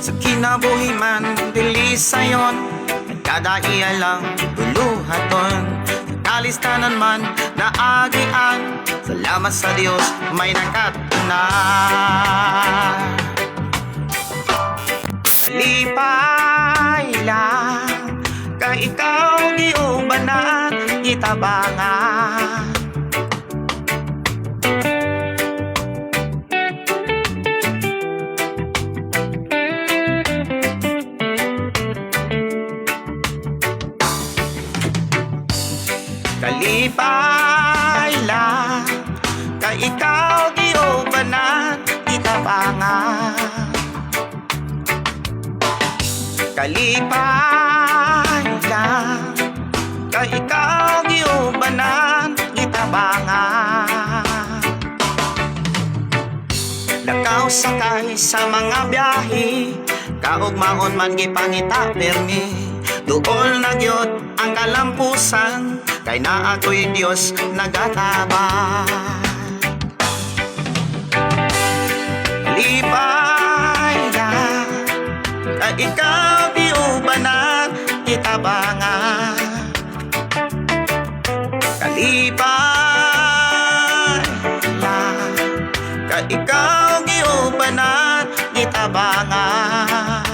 Sa kinabuhi man dili sayon, nagkadaiya lang buluhaton. Kalistanan man naagian, salamat sa Dios may nakatuna. Lipay lang kay ikaw giubanan gitabangan. Kalipay lang kay ikaw giubanan gitabangan. Kalipay lang kay ikaw giubanan gitabangan. Lakaw sakay sa mga biyahe, kaugmaon man gipangita permi. Duol na gyud ang kalampusan, kay naa ko'y Dios nagatabang. Lipay lang kay ikaw giubanan gitabangan. Kalipay lang kay ikaw giubanan gitabangan.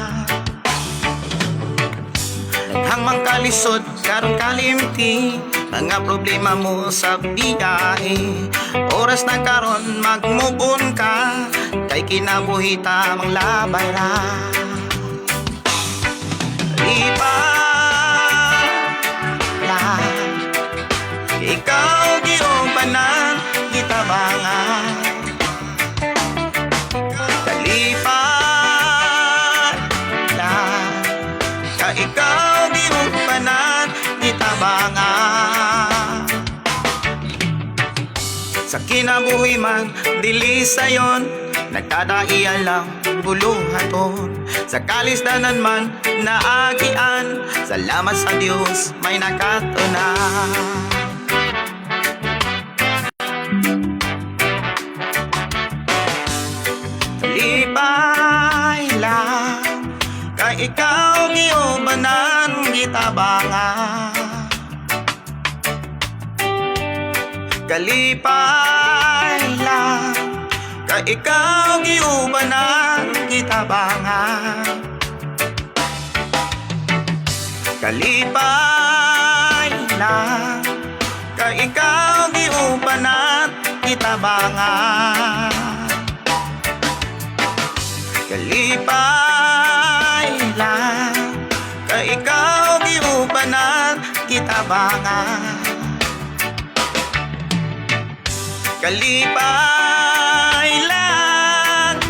Daghang mang kalisod karon kalimti, mga problema mo sa biyahe. Oras na karon mag-move on ka, kay kinabuhi ta manglabay ra. Lipay lang ikaw giubanan gitabangan. Kalipay lang kay ikaw giubanan gitabangan. Sa kinabuhi man dili sayon, nagkadaiya lang buluhaton. Sa kalisdanan man naagian, salamat sa Dios may nakatunan. Lipay lang kay ikaw giubanan gitabangan. Kalipay lang kay ikaw giubanan gitabangan. Kalipay lang kay ikaw giubanan gitabangan. Kalipay lang kay ikaw giubanan gitabangan. Kalipay lang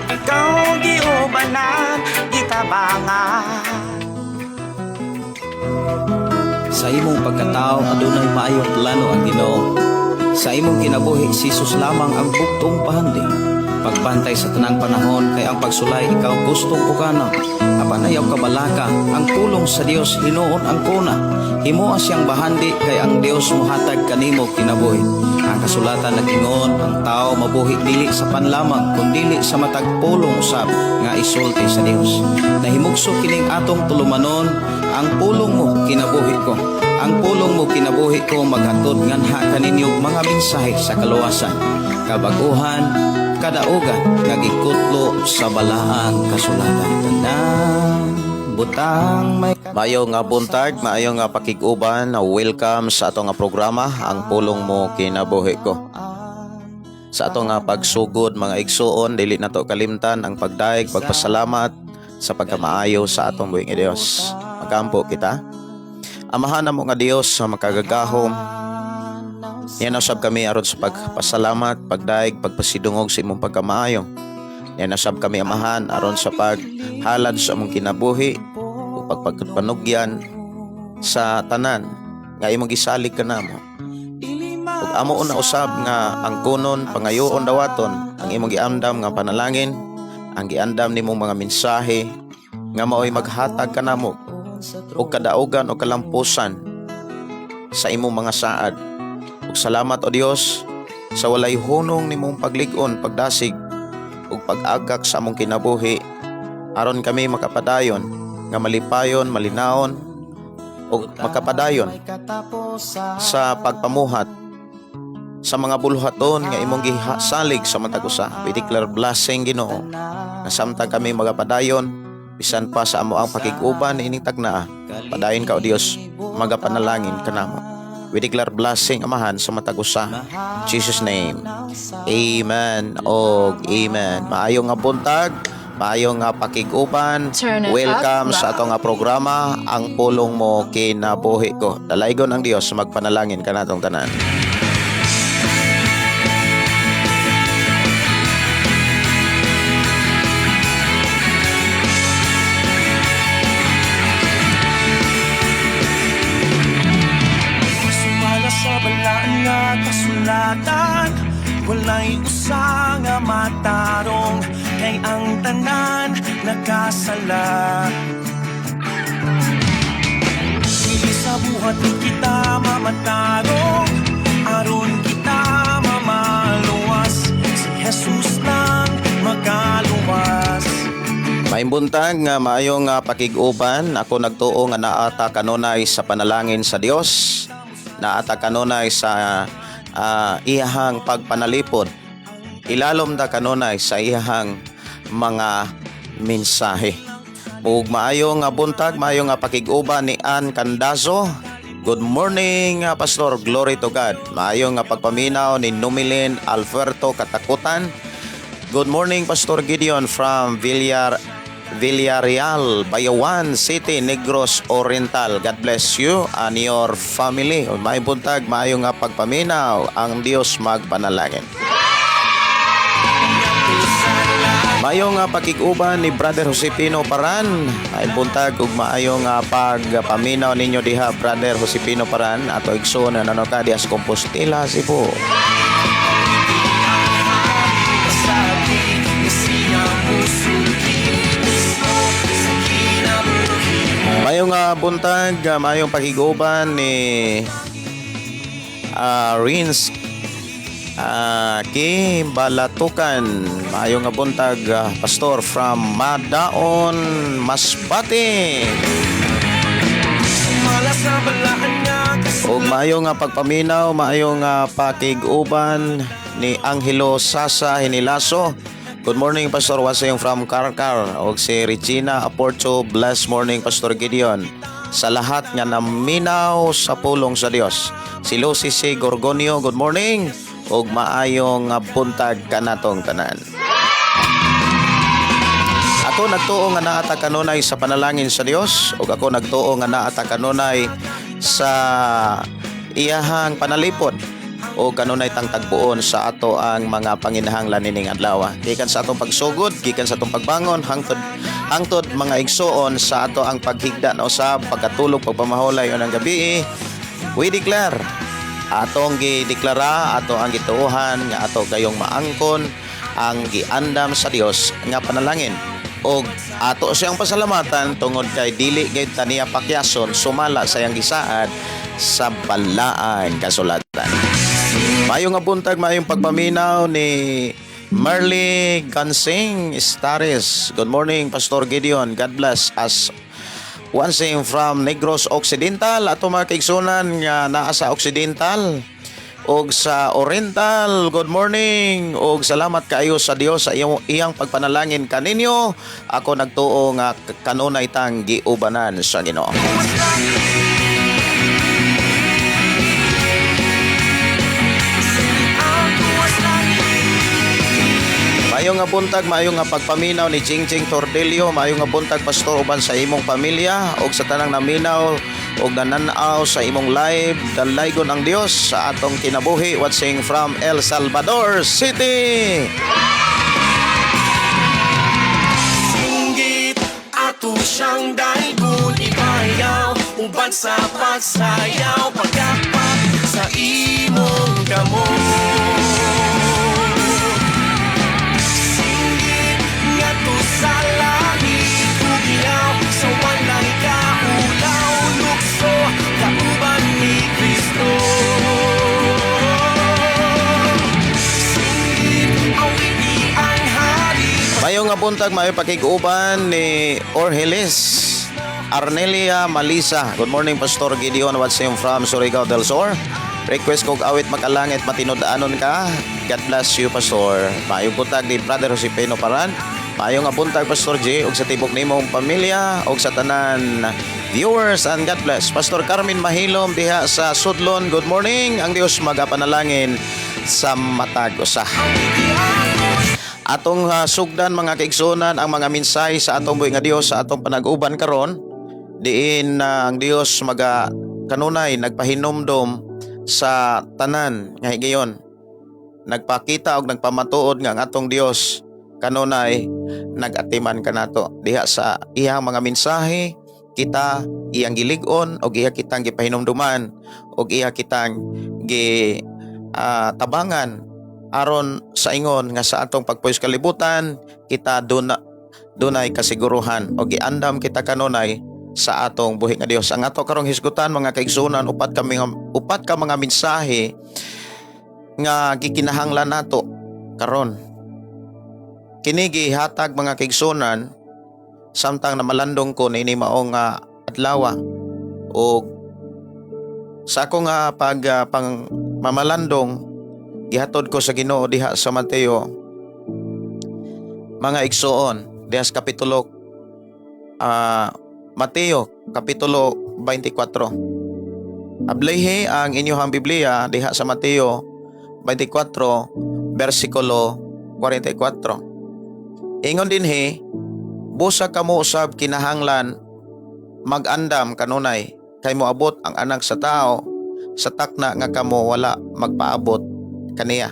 ikaw giubanan gitabangan. Sa imong pagkatao adunay maayong plano ang Ginoo. Sa imong kinabuhi si Jesus lamang ang bugtong pahandi. Pagbantay sa tanang panahon kay ang pagsulay ikaw gustong pukanon. Apan ayaw kabalaka, ang pulong sa Dios hinuon ang kuna. Himoa siyang bahandi kay ang Dios mohatag kanimo kinabuhi. Ang kasulatan nag-ingon, ang tao mabuhi dili sa panlamang kundili sa matag pulong usab nga isulti sa Dios. Nahimugso kining atong tulumanon, ang pulong mo kinabuhi ko. Ang pulong mo kinabuhi ko maghatod nganha kaninyo mga mensahe sa kaluwasan, kabaguhan, kadaugan nga gikutlo sa balaang kasulatan. Tanang butang may Maayo nga buntag, maayo nga pakig-uban, welcome sa ato nga programa, Ang Pulong Mo Kinabuhi Ko. Sa ato nga pagsugod mga igsuon, dili nato kalimtan ang pagdayeg, pagpasalamat sa pagkamaayo sa atong buhi nga Dios. Magkampo kita. Amahan namo nga Dios sa makagagahom. Niana usab kami aron sa pagpasalamat, pagdayeg, pagpasidungog sa imong pagkamaayo. Niana usab kami, Amahan, aron sa paghalad sa among kinabuhi ug pagpagpanugyan sa tanan nga imong gisalig kanamo. Ug amo na usab nga ang kunon pangayoon dawaton ang imong giandam nga panalangin, ang giandam nimong mga mensahe nga maoy maghatag kanamo og kadaugan o kalampusan sa imong mga saad. Ug salamat, o Dios, sa walay hunong nimong paglig-on, pagdasig ug pag-agak sa among kinabuhi aron kami makapadayon nga malipayon, malinawon ug makapadayon sa pagpamuhat sa mga buluhaton nga imong gisalig sa matag usa. We declare blessing, Ginoo, nga samtang kami magapadayon bisan pa sa amo ang pakig-uban ining tagnaa, padayon ka, O Dios, magapanalangin kanamo. We declare blessing, Amahan, sa matag usa. In Jesus' name. Amen og amen. Maayong nga buntag, maayong nga pakig-uban. Turn it Welcome up sa atong nga programa, Ang Pulong Mo Kinabuhi Ko. Dalaygon ang Dios, magpanalangin kanatong tanan. Sumala sa balaan nga kasulatan, walay usa nga matarong, kay ang tanan nakasala. Dili sa buhat ni kita mamatarong, aron kita mamaluwas, si Jesus lang makaluwas. Maayong buntag nga maayong nga pakig-uban. Ako nagtuo nga naata kanunay sa panalangin sa Dios, naata kanunay sa iyahang pagpanalipod. Ilalom ta kanunay sa iyahang mga mensahe. Ug maayo nga buntag, maayo nga pakig-uban ni Ann Candazo. Good morning, Pastor. Glory to God. Maayo nga pagpaminaw ni Numilin Alberto Katakutan. Good morning, Pastor Gideon from Villarreal, Bayawan City, Negros Oriental. God bless you and your family. May buntag, maayo nga pagpaminaw, ang Dios magpanalangin. Maayo nga pakig-uban ni Brother Josepino Paran. Ay buntag ug maayo nga pagpaminaw ninyo diha, Brother Josepino Paran, ato igsoon na nano ka diha sa Compostela, Cebu. Sabi ni siya musulti mismo sa kinabuhi mo. Maayong nga buntag, maayong pakig-uban ni Rins Ki Balatukan. Maayong nga buntag, Pastor from Madaon, Masbate. Sumala sa balaan nga Ug maayo nga pagpaminaw, maayo nga pakig-uban ni Angelo Sasa Hinilaso. Good morning, Pastor Wasayong from Karkar. Og si Regina Aporto, blessed morning, Pastor Gideon. Sa lahat nga naminaw sa pulong sa Dios. Si Lucy C. Gorgonio, good morning. Ug maayong nga buntag kanatong tanan. Ako nagtuo nga naata kanunay sa panalangin sa Dios ug ako nagtuo nga naata kanunay sa iyahang panalipod o kanunay tang tagbuon sa ato ang mga panginahanglan nining adlaw. Gikan sa atong pagsugod, gikan sa atong pagbangon hangtod hangtod, mga igsuon, sa ato ang paghigda na usab, pagkatulog, pagpamahulay o ng gabi, we declare, atong gideklara, ato ang gituohan nga ato gayong maangkon ang giandam sa Dios nga panalangin og ato siyang pasalamatan tungod kay dili gayud ta niya pakyason sumala sa iyang gisaad sa balaan kasulatan. Maayong nga buntag, maayong pagpaminaw ni Merly Gansing Staris. Good morning, Pastor Gideon. God bless us. Watching from Negros Occidental. Ato mga kaigsunan nga naa sa Occidental ug sa Oriental, good morning ug salamat kaayo sa Dios sa iyang pagpanalangin kaninyo. Ako nagtuo nga kanunay tang giubanan sa Ginoo. Ang tuwas langit. Maayong nga buntag, maayong nga pagpaminaw ni Jingjing Tordelio, maayong nga buntag, Pastor, uban sa imong pamilya ug sa tanang naminaw ug nananaw sa imong live. Dalaygon ang Dios sa atong kinabuhi, watching from El Salvador City. Singgit ato siyang daygon, ibayaw uban sa pagsayaw, pagkapak sa imong kamot. Singgit ngadto sa langit, hugiyaw sa walay kaulaw, lukso kauban ni Kristo. Singgit, awiti ang hari. buntag, maayo pakig-uban ni Orhelis Arnelia Malisa. Good morning, Pastor Gideon watching from Surigao del Sur. Request kog awit "Makalangit Matinud-anon Ka". God bless you, Pastor. Maayong buntag ni Brother Josepino Paran. Maayong nga buntag, Pastor J, ug sa tibok nimong pamilya ug sa tanan viewers, and God bless. Pastor Carmen Mahilom diha sa Sudlon. Good morning. Ang Dios magapanalangin sa matag usa. Atong sugdan, mga kaigsunan, ang mga mensahe sa atong buhi nga Dios sa atong panag-uban karon, diin na ang Dios maga kanunay nagpahinumdom sa tanan nga higayon nagpakita og nagpamatuod nga ang atong Dios kanunay nagatiman kanato diha sa iyang mga mensahe. Kita iyang gilig-on og iya kitang gipahinumduman og iya kitang gi tabangan aron sa ingon nga sa atong pagpuyo sa kalibutan kita dunay kasiguruhan o giandam kita kanunay sa atong buhi nga Dios. Ang ato karong hisgutan, mga kaigsunan, upat ka mga mensahe nga gikinahanglan nato karon. Kini gihatag, mga kaigsunan, samtang namalandong ko niini maong adlaw og sa ako nga pag pang mamalandong, gihatod ko sa Ginoo diha sa Mateo, mga igsoon, diha sa kapitulo Mateo kapitulo 24. Ablihi ang inyong Biblia diha sa Mateo 24 bersikulo 44. Ingon dinhi, "Busa kamo usab kinahanglan magandam kanunay kay moabot ang Anak sa Tao sa takna nga kamo wala magpaabot kaniya."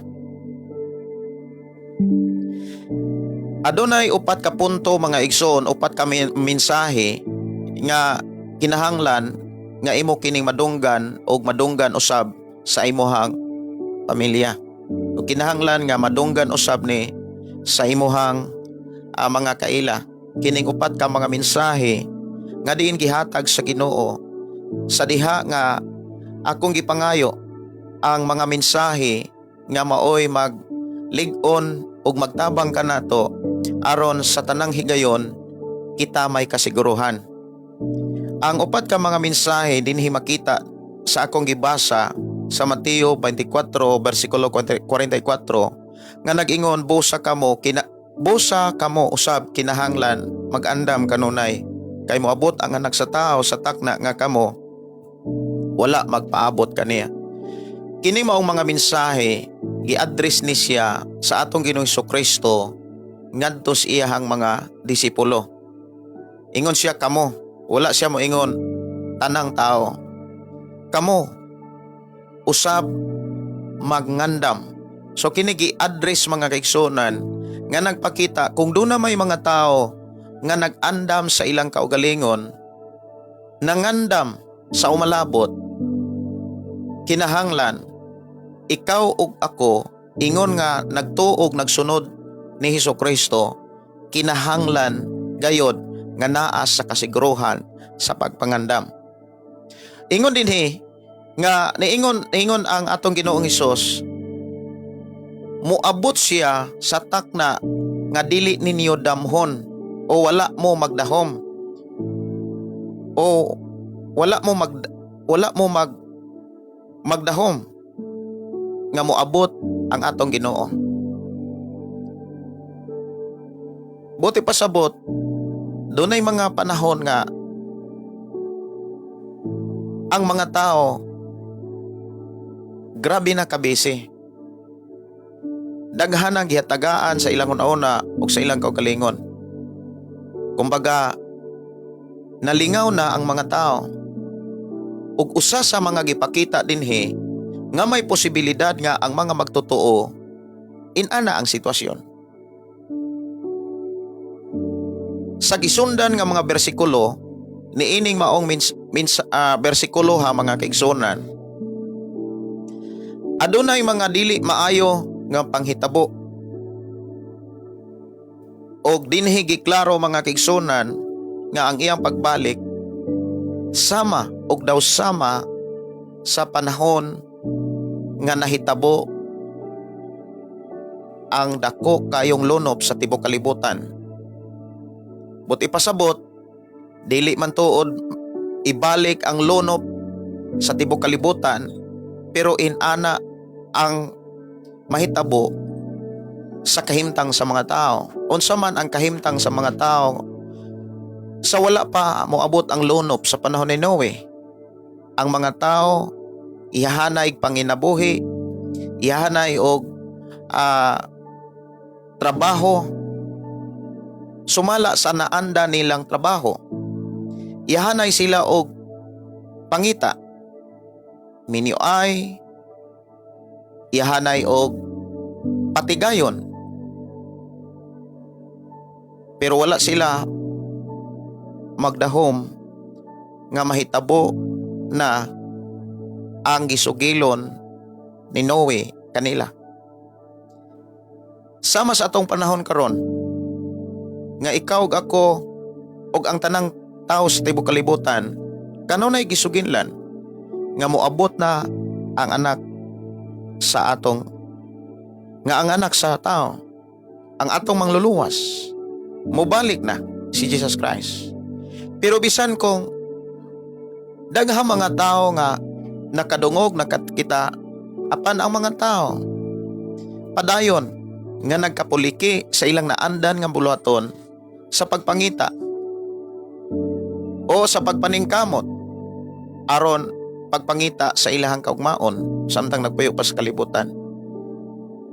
Adunay upat ka punto, mga igsoon, upat ka mensahe nga kinahanglan nga imo kining madunggan og madunggan usab sa imuhang pamilya. O kinahanglan nga madunggan usab ni sa imuhang mga kaila. Kining upat ka mga mensahe nga diin gihatag sa Ginoo sa diha nga akong gipangayo ang mga mensahe nga maoy maglig-on ug magtabang kanato aron sa tanang higayon kita may kasiguruhan. Ang upat ka mga mensahe dinhi makita sa akong gibasa sa Mateo 24 bersikulo 44 nga nag-ingon, "Busa kamo usab kinahanglan magandam kanunay kay moabot ang Anak sa Tao sa takna nga kamo wala magpaabot kaniya." Kini maong mga mensahe gi-address ni siya sa atong Ginoong Kristo ngadto sa iyahang mga disipulo. Ingon siya "kamo", wala siya moingon tanang tao. "Kamo usab magngandam." So kini gi-address, mga kaigsunan, nga nagpakita kung duna may mga tao nga nag-andam sa ilang kaugalingon, nangandam sa umalabot, kinahanglan ikaw ug ako, ingon nga nagtuog, nagsunod ni Hesus Kristo, kinahanglan gayod nga naa sa kasiguruhan sa pagpangandam. Ingon dinhi nga niingon niingon ang atong Ginoong Hesus, muabot siya sa takna nga dili ninyo damhon o wala mo magdahom o wala mo magdahom nga moabot ang atong Ginoo. Buot pasabot, dunay mga panahon nga ang mga tao grabe na kabisi. Daghan ang gihatagaan sa ilang una ug sa ilang kaugalingon. Kumbaga, nalingaw na ang mga tao. Ug usa sa mga gipakita dinhi nga may posibilidad nga ang mga magtotoo inana ang sitwasyon. Sa gisundan nga mga bersikulo niining maong bersikulo ha, mga kaigsunan, adunay mga dili maayo nga panghitabo. Og dinhi giklaro, mga kaigsunan, nga ang iyang pagbalik sama og daw sama sa panahon nga nahitabo ang dako kayong lunop sa tibok kalibutan. But ipasabot, dili man tuod ibalik ang lonop sa tibok kalibutan, pero inana ang mahitabo sa kahimtang sa mga tao. Unsa man ang kahimtang sa mga tao sa wala pa moabot ang lonop sa panahon ni Noe? Ang mga tao ihahanay panginabuhi, ihahanay og trabaho sumala sa naanda nilang trabaho. Ihahanay sila og pangita. Miniuay, ihahanay og patigayon. Pero wala sila magdahom nga mahitabo na ang gisugilon ni Noe kanila. Sama sa atong panahon karon nga ikaw ug ako ug ang tanang tao sa tibuok kalibutan kanunay gisuginlan nga moabot na ang anak sa atong nga ang anak sa tao, ang atong mangluluwas, mobalik na si Jesus Christ. Pero bisan kung daghang mga tao nga nakadungog, nakakita, apan ang mga tao padayon nga nagkapuliki sa ilang naandan nga buluhaton sa pagpangita o sa pagpaningkamot aron pagpangita sa ilahang kaugmaon samtang nagpuyo pa sa kalibutan.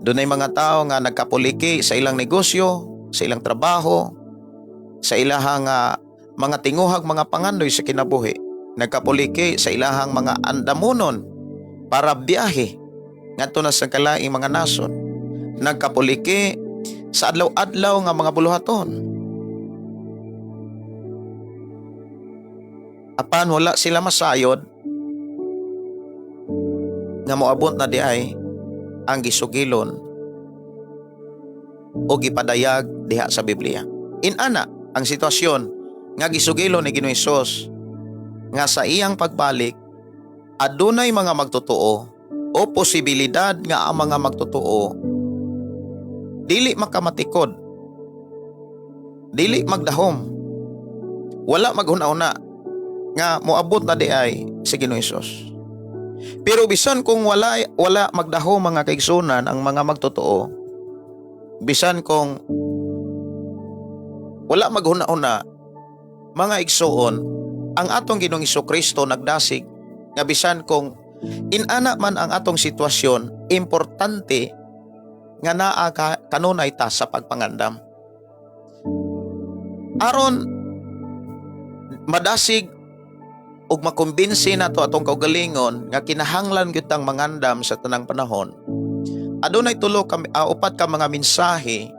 Dunay mga tao nga nagkapuliki sa ilang negosyo, sa ilang trabaho, sa ilahang mga tinguhag mga pangandoy sa kinabuhi. Nagkapuliki sa ilahang mga andamunon para biyahe ngadto na sa kalaing mga nasod. Nagkapuliki sa adlaw-adlaw nga mga buluhaton. Apan wala sila masayod nga moabot na di ay ang gisugilon o gipadayag diha sa Biblia. Inana ang sitwasyon nga gisugilon ni Ginoong Hesus nga sa iyang pagbalik adunay mga magtotoo o posibilidad nga ang mga magtotoo dili makamatikod, dili magdahom, wala maghuna-huna nga moabot na di ay si Ginoong Hesus. Pero bisan kung wala wala magdahom, mga kaigsunan, ang mga magtotoo, bisan kung wala maghuna-huna, mga igsuon, ang atong Ginoong Kristo nagdasig nga bisan kung inana man ang atong sitwasyon, importante nga naa ka kanunay ta sa pagpangandam. Aron madasig ug makumbinsi nato atong kaugalingon nga kinahanglan gyud tang mangandam sa tanang panahon, adunay tulo ka upat ka mga mensahe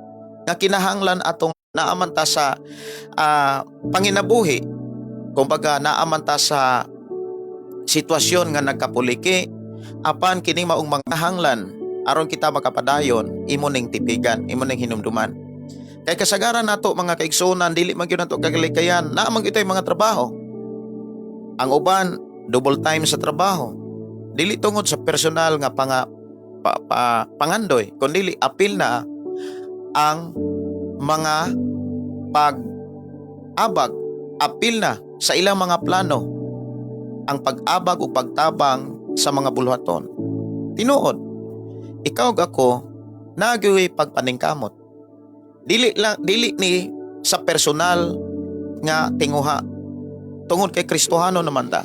nga kinahanglan atong naaman ta sa panginabuhi. Kumbaga, naaman ta sa sitwasyon nga nagkapuliki, apan kining maong mga hanglan aron kita makapadayon, imo ning tipigan, imo ning hinumduman. Kay kasagaran nato, mga kaigsuonan, dili man gyud nato kagalikayan, naa man gyud mga trabaho. Ang uban double time sa trabaho, dili tungod sa personal nga pangandoy, kundi apil na ang mga pag-abag, apil na sa ilang mga plano ang pag-abag o pagtabang sa mga buluhaton. Tinuod, ikaw ug ako nagyoy pagpaningkamot. Dili lang, dili ni sa personal nga tinguha tungod kay Kristohano naman ta.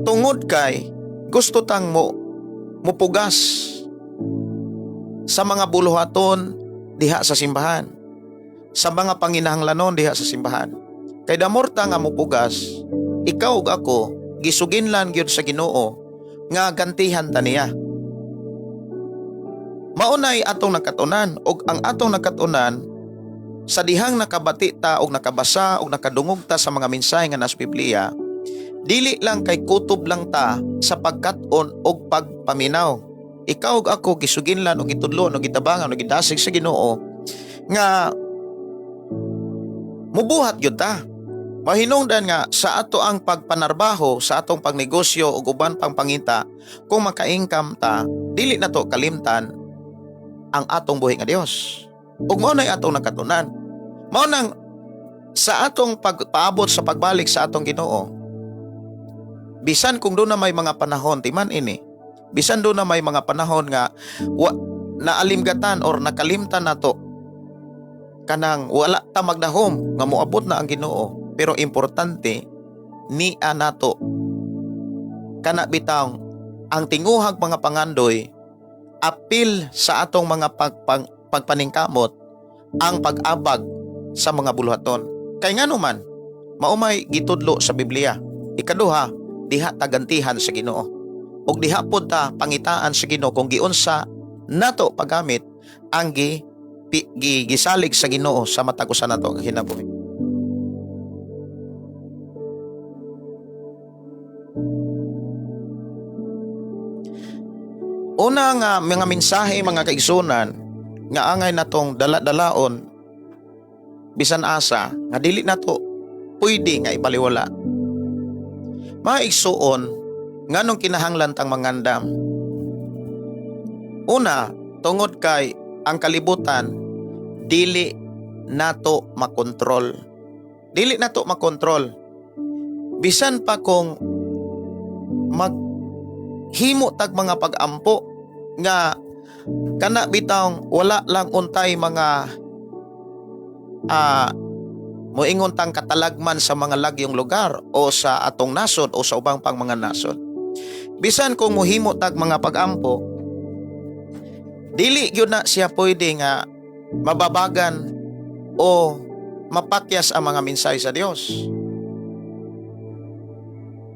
Tungod kay gusto tang mo mupugas sa mga buluhaton diha sa simbahan, sa mga panginahanglanon diha sa simbahan. Kay damor ta nga mupugas, ikaw ug ako gisuginlan gyud sa Ginoo nga gantihan ta niya. Maunay atong nakatunan, ug ang atong nakatunan sa dihang nakabati ta og nakabasa og nakadungog ta sa mga mensahe nga nasa Biblia, dili lang kay kutob lang ta sa pagkat-on og pagpaminaw. Ikaw ug ako gisuginlan og gitudloan og gitabangan og gidasig sa Ginoo nga mubuhat gyud ta. Mahinungdan nga sa ato ang pagpanarbaho, sa atong pagnegosyo ug uban pang pangita, kung maka-income ta, dili na to kalimtan ang atong buhi nga Dios. Ug mao nay atong nakatunan. Mao nang Sa atong pagpaabot sa pagbalik sa atong Ginoo, bisan kung duna may mga panahon, timan ini, bisan duna may mga panahon nga wa, naalimgatan or nakalimtan nato, kanang wala ta magdahom nga moabot na ang Ginoo, pero importante niya nato kana bitang ang tinguhag mga pangandoy apil sa atong mga pagpaningkamot ang pag-abag sa mga buluhaton. Kay ngano man, maumay gitudlo sa Biblia. Ikaduha, diha tagantihan sa Ginoo. Ug diha pod ta pangitaan sa Ginoo kung giunsa nato paggamit ang gisalig sa Ginoo sa matag usa nato nga kinabuhi. Una nga mga mensahe, mga kaigsunan, nga angay natong dala-dalaon bisan asa nga dili nato pwede nga ibaliwala. Mga igsuon, nganong kinahanglan tang mangandam? Una, tungod kay ang kalibutan dili nato makontrol. Dili nato makontrol. Bisan pa kung maghimo tag mga pag-ampo nga kana bitawng wala lang untay mga moingon tang katalagman sa mga lagyong lugar o sa atong nasod o sa ubang pang mga nasod. Bisan kung mohimo tag mga pag-ampo, dili gyud na siya pwede nga mababagan o mapakyas ang mga mensahe sa Dios.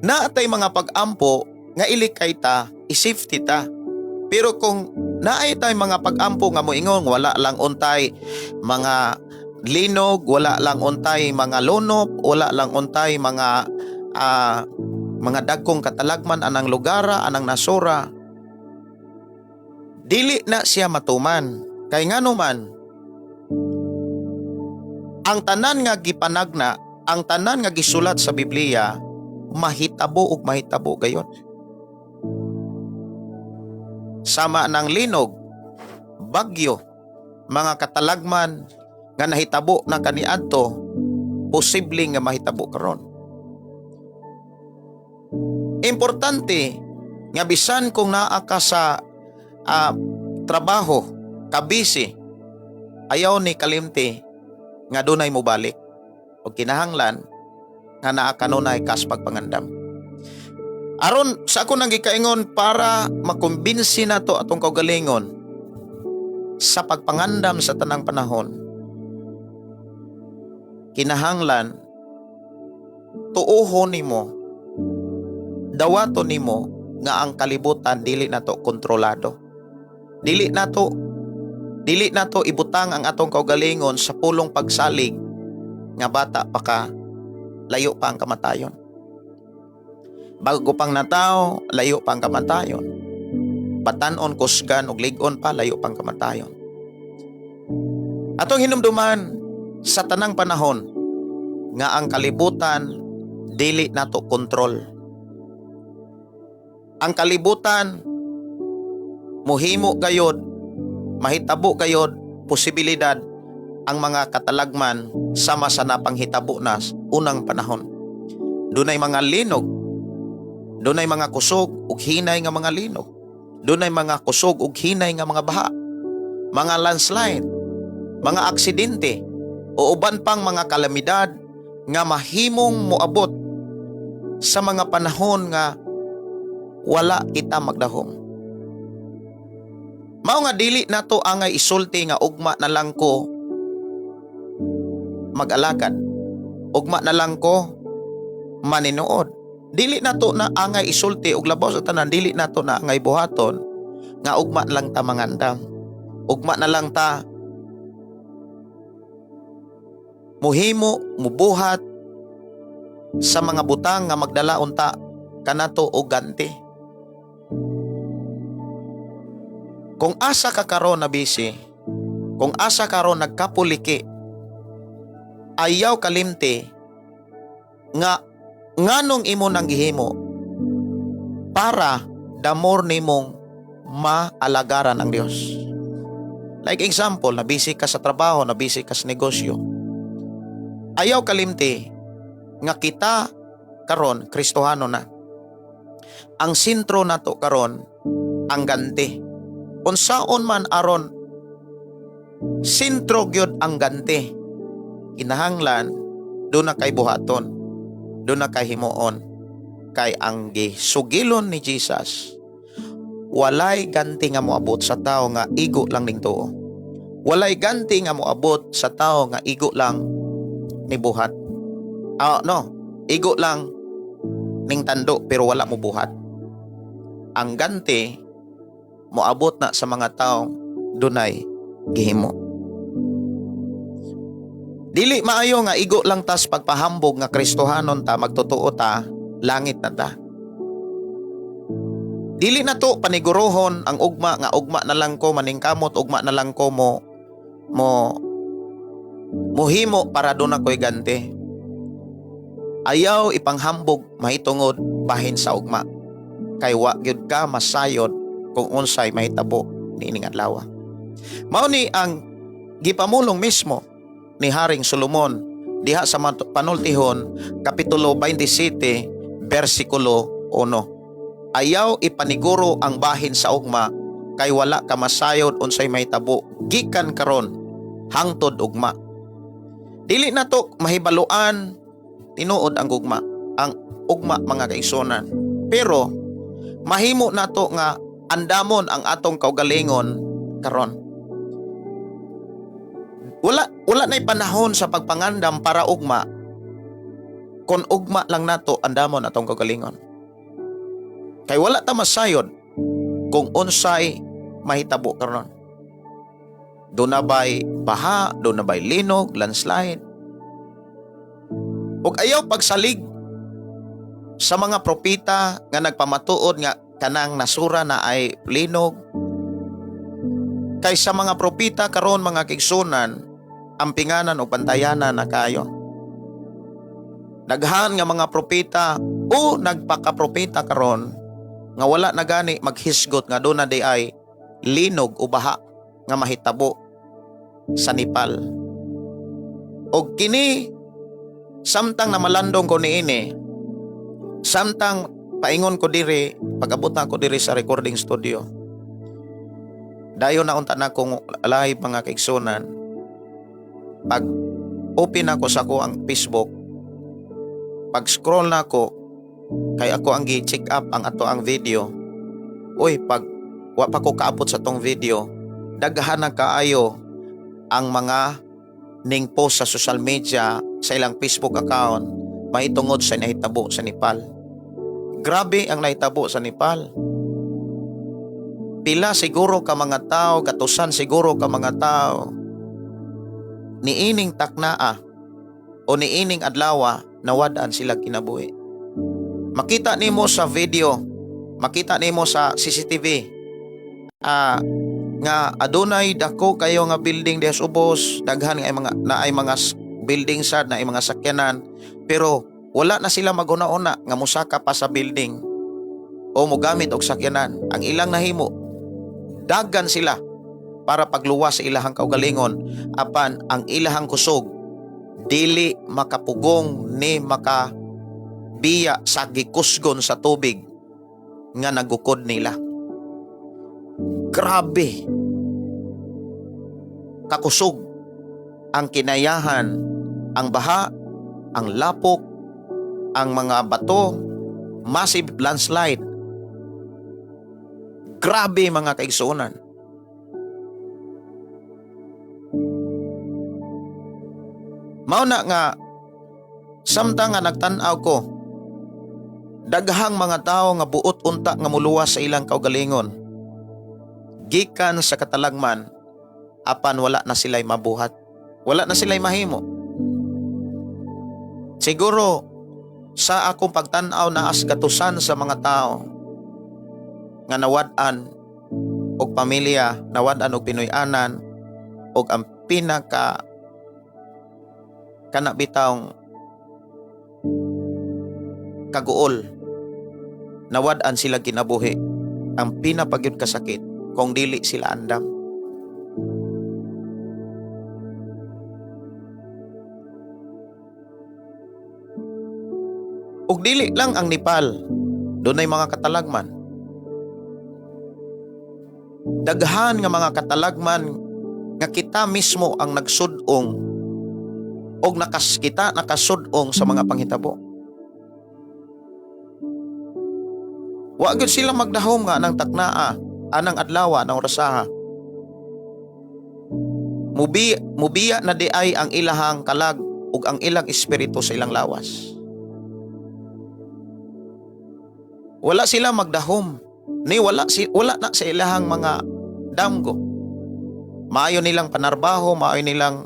Naatay mga pag-ampo nga ilikay ta, i-safety ta. Pero kung naay tay mga pag-ampo nga moingon wala lang untay mga linog, wala lang untay mga lunop, wala lang untay mga dagkong katalagman anang lugara, anang nasora, dili na siya matuman. Kay ngano man, ang tanan nga gipanagna, ang tanan nga gisulat sa Biblia, mahitabo ug mahitabo gayon. Sama ng linog, bagyo, mga katalagman nga nahitabo na kaniadto, posible nga mahitabo karon. Importante nga bisan kung naa ka sa trabaho, kabisi, ayaw ni kalimti nga dunay mobalik o kinahanglan nga naa kanunay kas pagpangandam. Aron sa ako nang gikaingon para makumbinsi nato atong kaugalingon sa pagpangandam sa tanang panahon, kinahanglan tuohon nimo, dawaton nimo nga ang kalibutan dili nato kontrolado. Dili nato ibutang ang atong kaugalingon sa pulong pagsalig nga bata pa ka, layo pa ang kamatayon. Bago pang nataw, layo pa ang kamatayon. Batan-on, kusgan ug lig-on pa, layo pang kamatayon. Atong hinumduman sa tanang panahon nga ang kalibutan dili nato kontrol. Ang kalibutan muhimo gayod, mahitabo gayod posibilidad ang mga katalagman sama sa napanghitabo na unang panahon. Dunay mga linog, dunay mga kusog ug hinay nga mga linog, dunay mga kusog ug hinay nga mga baha, mga landslide, mga aksidente, o uban pang mga kalamidad nga mahimong moabot sa mga panahon nga wala kita magdahom. Mao nga dili nato angay isulti nga ugma na lang ko mag-alagad. Ugma na lang ko maninuod. Dili nato na angay isulti og labaw sa tanan dili nato na angay buhaton nga ugma lang ta mangandam. Ugma na lang ta muhimo, mubuhat sa mga butang nga magdala unta kanato og ganti. Kung asa ka karon na busy, kung asa karon nagkapuliki, ayaw kalimti nga nganong imo nang gihimo para damor nimong maalagaran ang Dios. Like example, na busy ka sa trabaho, na busy ka sa negosyo. Ayaw kalimti nga kita karon Kristohano na. Ang sentro nato karon ang ganti. Unsaon man aron sentro gyud ang ganti, kinahanglan duna kay buhaton, duna kay himuon, kay ang gisugilon ni Jesus, walay ganti nga moabot sa tao nga igo lang ning tuo. Walay ganti nga moabot sa tao nga igo lang ni buhat. Ah, no, igo lang ning tando pero wala mo buhat. Ang ganti moabot na sa mga taong dunay gihimo. Dili maayo nga igo lang tas pagpahambog nga Kristohanon ta, magtotoo ta, langit na ta. Dili na to panigurohon ang ugma nga ugma na lang ko maningkamot, ugma na lang ko mo muhimo para duna ko'y ganti. Ayaw ipanghambog mahitungod bahin sa ugma. Kay wa gyud ka masayod kung unsay mahitabo niining adlaw. Mao ni ang gipamulong mismo ni Haring Solomon diha sa Panultihon kapitulo 27 bersikulo 1. Ayaw ipaniguro ang bahin sa ugma kay wala ka masayod unsay mahitabo gikan karon hangtod ugma. Dili na to mahibaluan tinuod ang gugma, ang ugma, mga kaigsuonan. Pero mahimo nato nga andamon ang atong kaugalingon karon. Wala na'y panahon sa pagpangandam para ugma. Kon ugma lang nato andamon atong kaugalingon. Kay wala ta masayod kung unsay mahitabo karon. Duna ba'y baha, duna ba'y linog, landslide? Ug ayaw pagsalig sa mga propeta nga nagpamatuod nga kanang nasura na ay linog. Kay sa mga propeta karon, mga kaigsuonan, ampinganan o bantayanan na kayo. Daghan nga mga propeta o nagpakapropeta karon nga wala na gani maghisgot nga duna diay linog o baha nga mahitabo sa Nepal. Og kini samtang namalandong ko niini, samtang paingon ko diri, pag-abot na ako diri sa recording studio, dayon na unta na akong live, mga kaigsuonan. Pag open ako sa akoang Facebook, pag scroll na ako, kay ako ang gi-check up ang ato ang video. Uy, pag wa pa ko kaabot sa tong video, daghan na kaayo ang mga ning post sa social media sa ilang Facebook account mahitungod sa nahitabo sa Nepal. Grabe ang nahitabo sa Nepal. Pila siguro ka mga tao, gatusan siguro ka mga tao niining taknaa o niining adlawa nawad-an sila kinabuhi. Makita nimo sa video, makita nimo sa CCTV nga adunay dako kayo nga building diha sa ubos, daghan nga ay mga naay mga building sad, naay mga sakyanan, pero wala na sila maghuna-una nga musaka pa sa building o mogamit og sakyanan. Ang ilang nahimo, dagan sila para pagluwas sa ilahang kaugalingon, apan ang ilahang kusog dili makapugong ni makabiya sa gikusgon sa tubig nga nagukod nila. Grabe kakusog ang kinayahan, ang baha, ang lapok, ang mga bato, massive landslide. Grabe, mga kaigsuonan. Mao na nga samtang nga nagtan-aw ko, daghang mga tao nga buot unta nga muluwas sa ilang kaugalingon gikan sa katalagman, apan wala na sila'y mabuhat, wala na sila'y mahimo. Siguro sa akong pagtan-aw, naas gatusan sa mga tao nga nawad-an og pamilya, nawad-an og Pinoy-anan, og ang pinaka kana bitawng kaguol, nawad-an sila kinabuhi. Ang pinapagyud kasakit kung dili sila andam. Ug dili lang ang Nepal, dunay mga katalagman. Daghan nga mga katalagman nga kita mismo ang nagsud-ong og kita nakasud-ong sa mga panghitabo. Wa gyud sila magdahom nga anang taknaa, anang adlaw, anang orasaha. Mubiya na di ay ang ilahang kalag ug ang ilang espiritu sa ilang lawas. Wala sila magdahom ni wala na sa ilahang mga damgo. Maayo nilang panarbaho, maayo nilang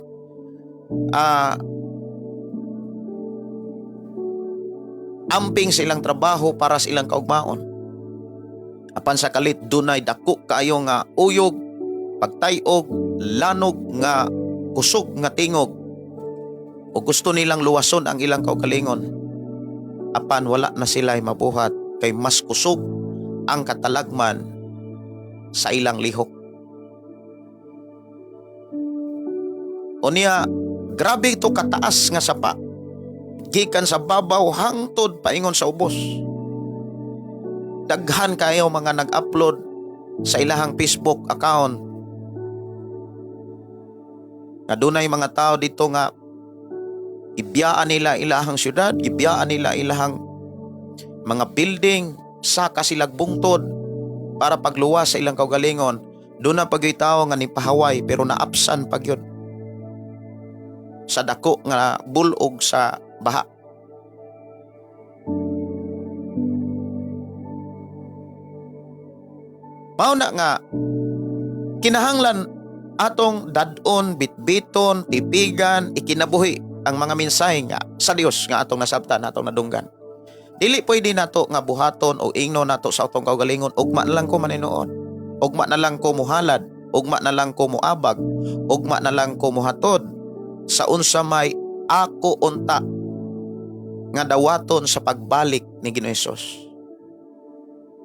amping sa ilang trabaho para sa ilang kaugmaon. Apan sa kalit dunay dako kaayo nga uyog, pagtayog, lanog nga kusog nga tingog, o gusto nilang luwason ang ilang kaugalingon. Apan wala na sila mabuhat kay mas kusog ang katalagman sa ilang lihok. Unya, grabe ito kataas nga sapa. Gikan sa babaw hangtod paingon sa ubos. Daghan kayo mga nag-upload sa ilahang Facebook account nga dunay mga tao dito nga gibiyaan nila ilahang syudad, gibiyaan nila ilahang mga building, saka silag bungtod para pagluwas sa ilang kaugalingon. Doon na pagyoy tao nga nipahaway pero naapsan pagyod sa dako nga bulog sa baha. Mao na nga kinahanglan atong dad-on, bitbiton, tipigan, ikinabuhi ang mga mensahe nga sa Dios nga atong nasabtan, atong nadunggan. Dili pwede nato nga buhaton o ingno nato sa atong kaugalingon, ugma na lang ko maninuod, ugma na lang ko muhalad, ugma na lang ko muabag, ugma na lang ko muhatod sa unsa may ako unta nga dawaton sa pagbalik ni Ginoong Hesus.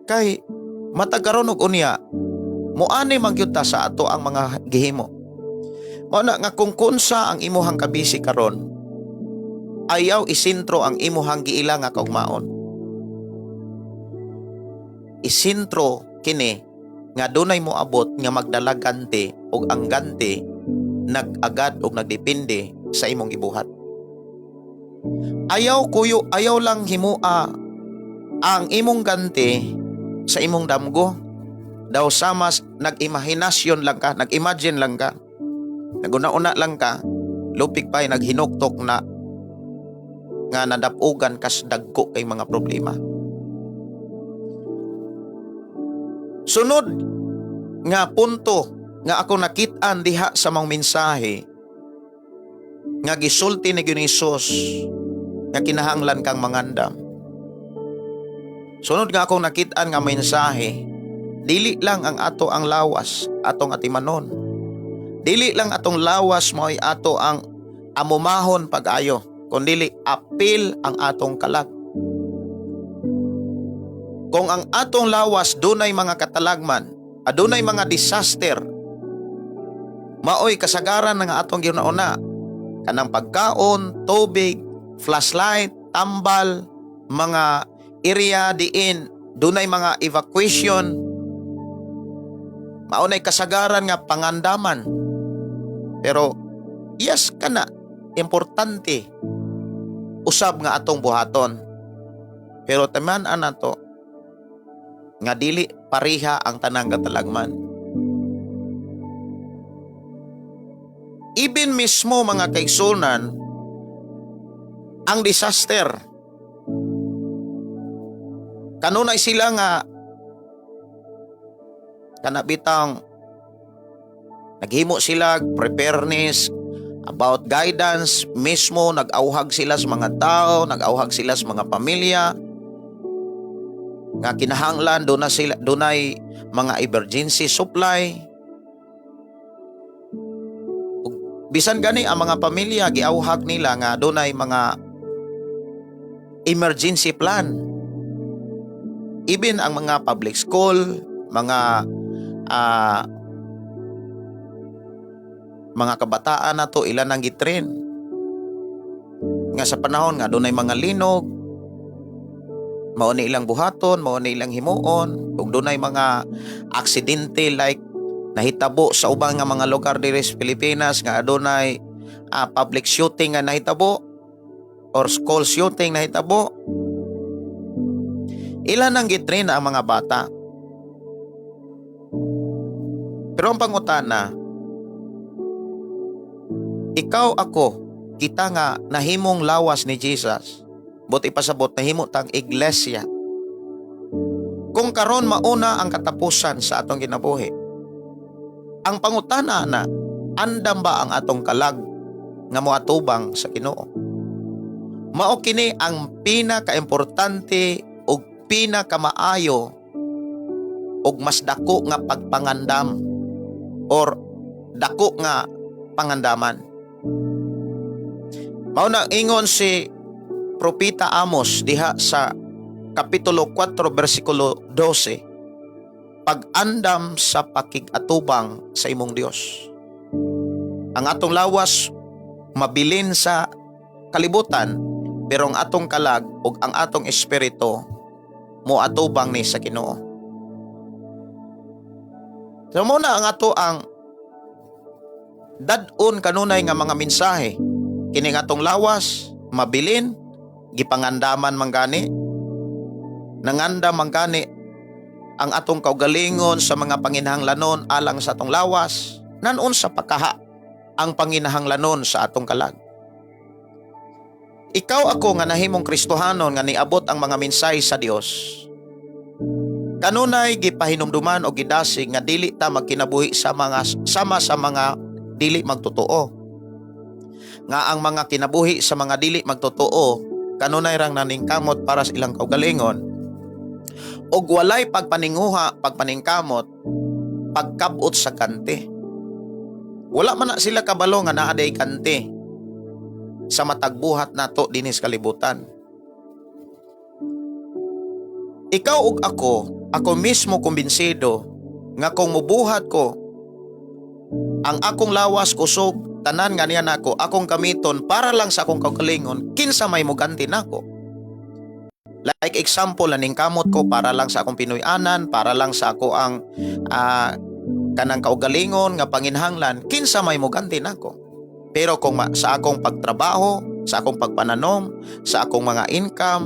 Kay matag karon og unya, muani man gyud ta sa ato ang mga gihimo. Mao na nga kung kunsa ang imuhang kabisi karon, ayaw isintro ang imuhang giila nga kaugmaon. Isintro kini nga dunay moabot nga magdala ganti og ang ganti nag-agad og nagdepende sa imong gibuhat. Ayaw kuyo, ayaw lang himua ang imong ganti sa imong damgo. Daw samas nag-imahinasyon lang ka, nag-imagine lang ka, naguna-una lang ka, lupik pa'y naghinuktok na nga nadapugan kas dagko kay mga problema. Sunod nga punto nga ako nakit-an diha sa mga mensahe nga gisulti ni Ginoong Hesus nga kinahanglan kang mangandam. Sunod nga akong nakit-an nga mensahe, dili lang ang ato ang lawas atong atimanon. Dili lang atong lawas mao'y ato ang amumahon pag-ayo, kundili apil ang atong kalag. Kung ang atong lawas dunay mga katalagman, adunay mga disaster, maoy kasagaran nga atong ginauna, kanang pagkaon, tubig, flashlight, tambal, mga area diin dunay mga evacuation, maunay kasagaran nga pangandaman. Pero yes kana importante usab nga atong buhaton. Pero taman-an nato nga dili pareha ang tanang katalagman. Even mismo mga kaigsunan, ang disaster, kanunay sila nga kanabitang naghimo sila preparedness about guidance mismo, nag-auhag sila sa mga tao, nag-auhag sila sa mga pamilya nga kinahanglan doon na sila, dunay mga emergency supply. Bisan gani ang mga pamilya giauhag nila nga dunay mga emergency plan. Even ang mga public school, mga kabataan nato ilan ang gitrain nga sa panahon nga dunay mga linog, Mao ni ilang buhaton, mao ni ilang himuon. Kung dunay mga aksidente like nahitabo sa ubang nga mga lugar diri sa Pilipinas nga adunay public shooting nga nahitabo or school shooting nahitabo, ila nang gitrain ang mga bata. Pero ang pangutana, ikaw, ako, kita nga nahimong lawas ni Jesus, buot ipasabot nahimo tang iglesia. Kung karon mauna ang katapusan sa atong kinabuhi, ang pangutana na, andam ba ang atong kalag nga moatubang sa Ginoo? Mao kini ang pinakaimportante ug pinakamaayo ug mas dako nga pagpangandam or dako nga pangandaman. Mao na ingon si Propeta Amos diha sa Kapitulo 4 bersikulo 12, pag-andam sa pakig-atubang sa imong Dios. Ang atong lawas mabilin sa kalibutan, pero ang atong kalag ug ang atong espiritu moatubang ni sa Ginoo. So mao na ang ato ang dad-on kanunay nga mga mensahe. Kining atong lawas mabilin, gipangandaman man gani, nangandam man gani ang atong kaugalingon sa mga panginahanglanon alang sa atong lawas, nanon sa pakaha ang panginahanglanon sa atong kalag. Ikaw, ako nga nahimong Kristohanon nga niabot ang mga mensahe sa Dios, kanunay gipahinumduman o gidasig nga dili ta magkinabuhi sa mga sama sa mga dili magtotoo. Nga ang mga kinabuhi sa mga dili magtotoo kanunay rang naningkamot para sa ilang kaugalingon og walay pagpaninguha, pagpaningkamot, pagkabot sa ganti. Wala man na sila kabalo nga naa day ganti sa matag buhat nato dinhi sa kalibutan. Ikaw ug ako, ako mismo kumbinsido nga kung mubuhat ko, ang akong lawas, kusog, tanan nga niya nako, akong gamiton para lang sa akong kaugalingon, kinsa may muganti nako? Like example, kamot ko para lang sa akong Pinoy-anan, para lang sa ako ang kanang kaugalingon nga panginhanglan, kinsa may muganti nako? Pero kung sa akong pagtrabaho, sa akong pagpananom, sa akong mga income,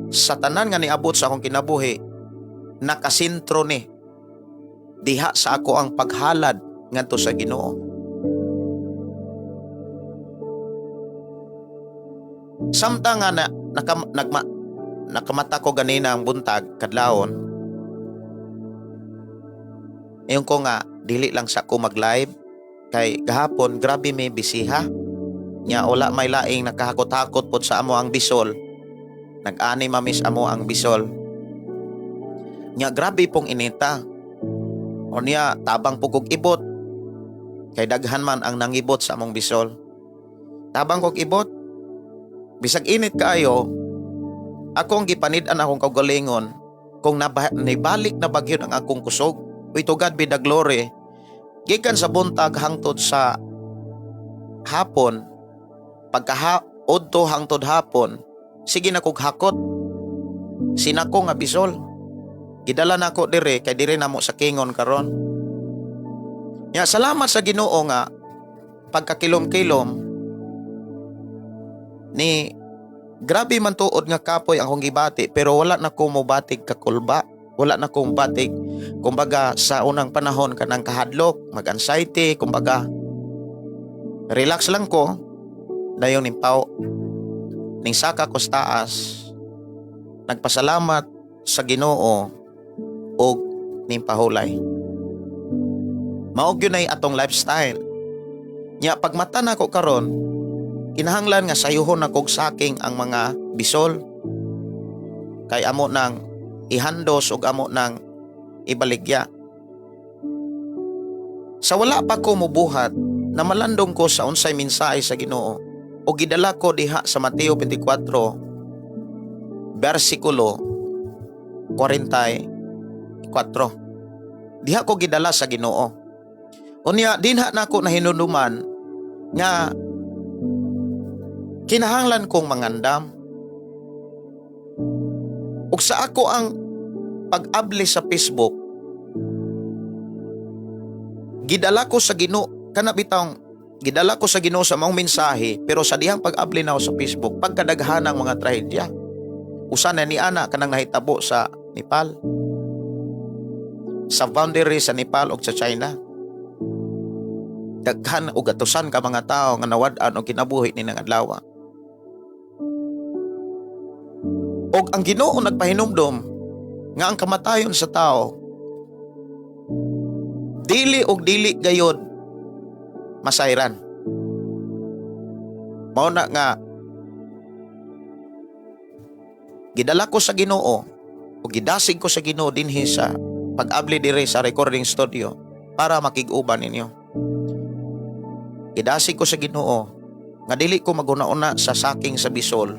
sa tanan nga niabot sa akong kinabuhi, nakasentro ni diha sa ako ang paghalad ngadto sa Ginoo. Samtang nga na, nakamata ko ganina ang buntag kadlawon, ingon ko nga dili lang sa ko mag-live kay gahapon grabe may bisiha nya, wala may laing nakahakot-hakot pod sa amo ang bisol. Nag-ani mamis amo ang bisol nya, grabe pong inita. O niya tabang pud kog ibot kay daghan man ang nangibot sa among bisol. Tabang kog ibot bisag init kaayo. Ako ang gipanid-an akong kaugalingon kung nibalik na ba gyud ang akong kusog. Uy, to God be the glory, gikan sa buntag hangtod sa hapon, pagkaha udto hangtod hapon, sige na kog hakot sinako nga bisol. Gidala nako dire kay dire namo sa kingon karon. Ya, salamat sa Ginoo nga pagkakilom-kilom ni grabe man tuod nga kapoy ang akong gibati, pero wala na ko mobatig kakulba, wala na ko mobatig kumbaga sa unang panahon kanang kahadlok, mag-anxiety. Kumbaga relax lang ko. Dayon nimpaw ning saka ko sa taas, nagpasalamat sa Ginoo og nimpahulay. Mao gyud nay atong lifestyle. Nya pagmata nako karon, kinahanglan nga sayuhon na kog saking ang mga bisol kay amo nang ihandos ug amo nang ibaligya. Sa wala pa ko mubuhat, namalandong ko sa unsay mensahe sa Ginoo o gidala ko diha sa Mateo 24 bersikulo 44. Diha ko gidala sa Ginoo. Unya dinha nako nahinumduman nga kinahanglan kong mangandam. Ug sa ako ang pag-abli sa Facebook, gidala ko sa Ginoo kana bitawng gidala ko sa Ginoo sa maong mensahe, pero sa dihang pag-abli na ako sa Facebook, pagkadaghan ang mga trahedya, usa na ni ana kanang nahitabo sa Nepal, sa boundary sa Nepal ug sa China. Daghan og gatusan ka mga tawo nga nawad-an og kinabuhi ni nang adlaw. Og ang Ginoo nagpahinumdom nga ang kamatayon sa tao dili og dili gayod masayran. Mao na nga gidala ko sa Ginoo o gidasig ko sa Ginoo dinhi sa pag-abli diri sa recording studio para makig-uban ninyo. Gidasig ko sa Ginoo nga dili ko maguna-una sa saking sa bisol.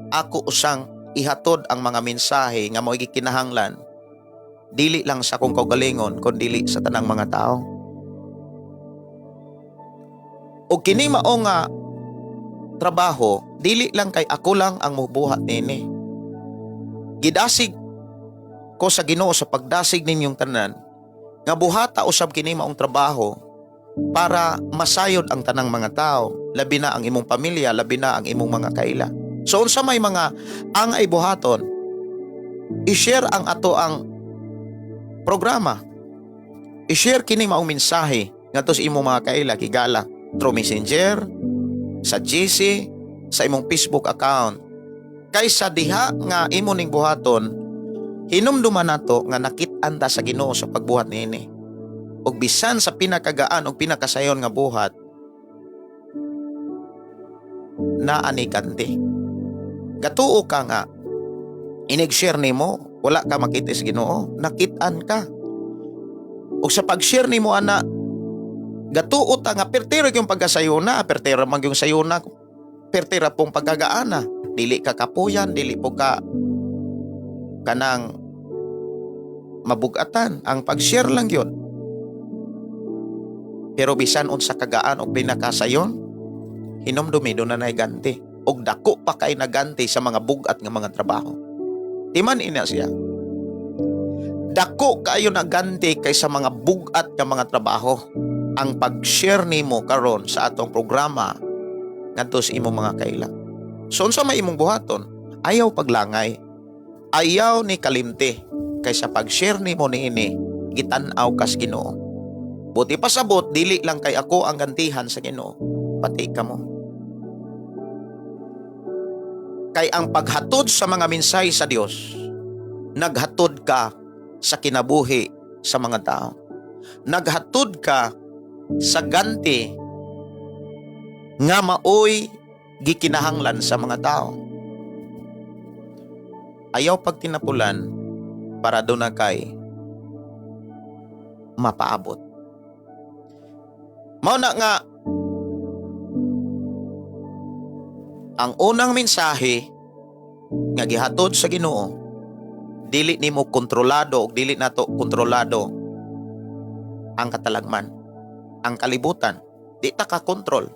Ako usang ihatod ang mga mensahe nga mo'y gikinahanglan dili lang sa akong kaugalingon kun dili sa tanang mga tao. O kini mao nga trabaho, dili lang kay ako lang ang mubuhat nini. Gidasig ko sa Ginoo sa pagdasig ninyong tanan nga buhata usab kini maong trabaho para masayod ang tanang mga tao, labi na ang imong pamilya, labi na ang imong mga kaila. So unsa may mga angay buhaton, i-share ang ato ang programa. I-share kini maong mensahe ngadto sa imong mga kaila, higala, through Messenger, sa GC, sa imong Facebook account. Kaysa diha nga imo ning buhaton, hinumduman nato nga nakit-an ta sa Ginoo sa pagbuhat niini. Ug bisan sa pinakagaan ug pinakasayon nga buhat, naa ni ganti. Gatuo ka nga inig-share nimo, wala ka makita sa Ginoo, nakit-an ka. Ug sa pag-share nimo ana, gatuo ta nga pertero yung pagkasayona, pertero man yung sayona, pertera pong pagkagaana. Dili ka kapuyan, dili po ka kanang mabugatan. Ang pag-share lang yun. Pero bisan unsa kagaan og pinakasayon, hinumdumi doon na ganti. Og dako pa kay naganti sa mga bugat nga mga trabaho. Timan ina siya. Dako kaayo naganti kaysa mga bugat nga mga trabaho ang pag-share nimo karon sa atong programa ngadto sa imong mga kaila. So unsa may imong buhaton? Ayaw paglangay. Ayaw ni kalimti kaysa pag-share nimo niini gitan-aw kas Ginoo. Buti pasabot, dili lang kay ako ang gantihan sa Ginoo, pati kamo. Kay ang paghatod sa mga mensahe sa Dios, naghatod ka sa kinabuhi sa mga tao. Naghatod ka sa ganti nga maoy gikinahanglan sa mga tao. Ayaw pagtinapulan para doon na kay mapaabot. Mao na nga ang unang mensahe nga gihatod sa Ginoo, dili nimo kontrolado og dili nato kontrolado ang katalagman, ang kalibutan. Di ta ka kontrol.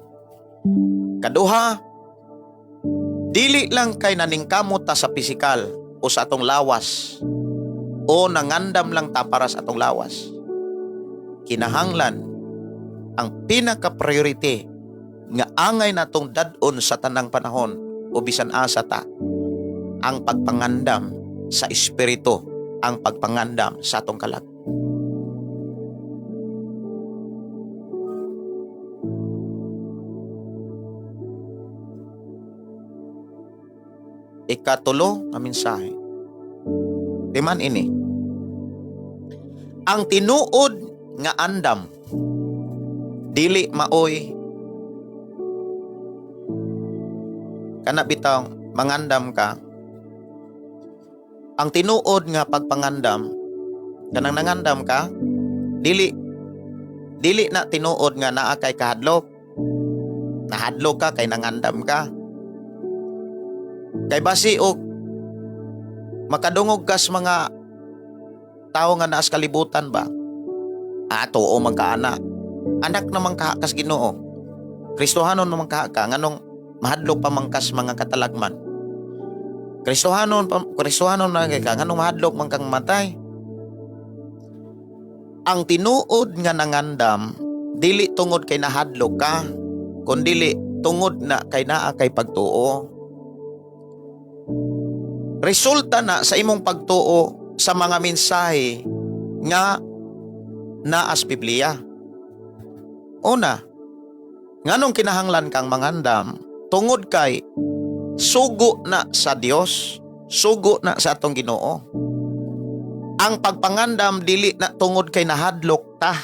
Kaduha, dili lang kay naningkamot ta sa pisikal o sa atong lawas o nangandam lang ta para sa atong lawas. Kinahanglan ang pinaka-priority nga angay natong dad-on sa tanang panahon o bisan asa ta, ang pagpangandam sa espiritu, ang pagpangandam sa atong kalag. Ikatulo nga mensahe. Timan ini. Ang tinuod nga andam dili maoy kana bitawng mangandam ka. Ang tinuod nga pagpangandam, kanang nangandam ka, dili dili na tinuod nga naa kay kahadlok. Nahadlok ka kay nangandam ka. Kay basi og makadungog kas mga tawo nga naas kalibutan ba? Ah, tuo man ka ana. Anak naman ka kas Ginoo. Kristohanon naman ka ka, nganong mahadlok pa man kas mga katalagman. Kristohanon pa, Kristohanon na kay ka, nganong mahadlok man kang matay? Ang tinuod nga nangandam, dili tungod kay nahadlok ka, kundili tungod na kay naa kay pagtuo. Resulta na sa imong pagtuo sa mga mensahe nga naa sa Biblia. Una, nganong kinahanglan kang mangandam? Tungod kay sugo na sa Dios, sugo na sa atong Ginoo. Ang pagpangandam, dili na tungod kay nahadlok ta,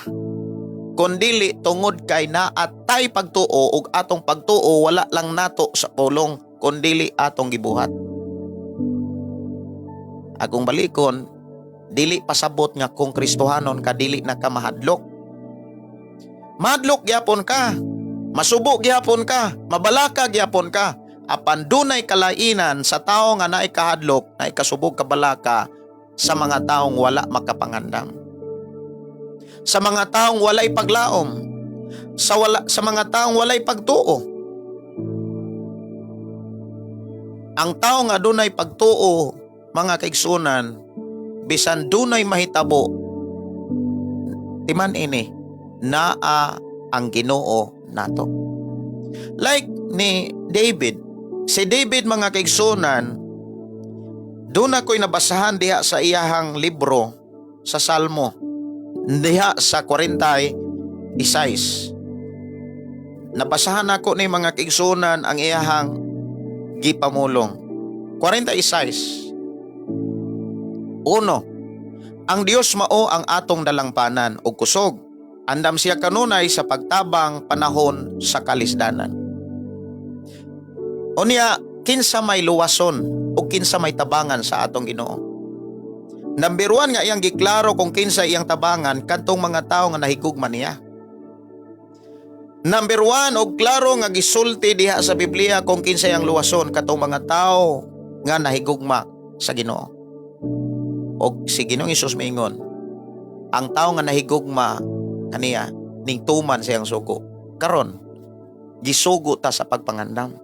kundili tungod kay naatay pagtuo, ug atong pagtuo wala lang nato sa pulong kundili atong gibuhat. Akong balikon, dili pasabot nga kung Kristohanon ka, dili na ka mahadlok. Mahadlok gyapon ka, masubo gyapon ka, mabalaka gyapon ka. Apan dunay kalainan sa tao nga naay kahadlok, naay kasubog, kabalaka, sa mga taong wala makapangandam. Sa mga taong walay paglaom, sa mga taong walay pagtuo. Ang tao nga dunay pagtuo, mga kaigsunan, bisan dunay mahitabo, timan ini, naa ang Ginoo nato. Like ni David. Si David, mga kaigsunan, doon ako'y nabasahan diha sa iyahang libro sa Salmo diha sa 46. Nabasahan ako ni, mga kaigsunan, ang iyahang gipamulong. 46. Uno, ang Dios mao ang atong dalangpanan ug kusog. Andam siya kanunay sa pagtabang panahon sa kalisdanan. Unya, kinsa may luwason o kinsa may tabangan sa atong Ginoo? Number one nga iyang giklaro kung kinsa iyang tabangan, kadtong mga tawo nga nahigugma niya. Number one, og klaro nga gisulti diha sa Biblia kung kinsa iyang luwason, katong mga tawo nga nahigugma sa Ginoo. Og si Ginoong Hesus miingon, ang tawo nga nahigugma kaniya ning tuman siyang sugo. Karon, gisugo ta sa pagpangandam.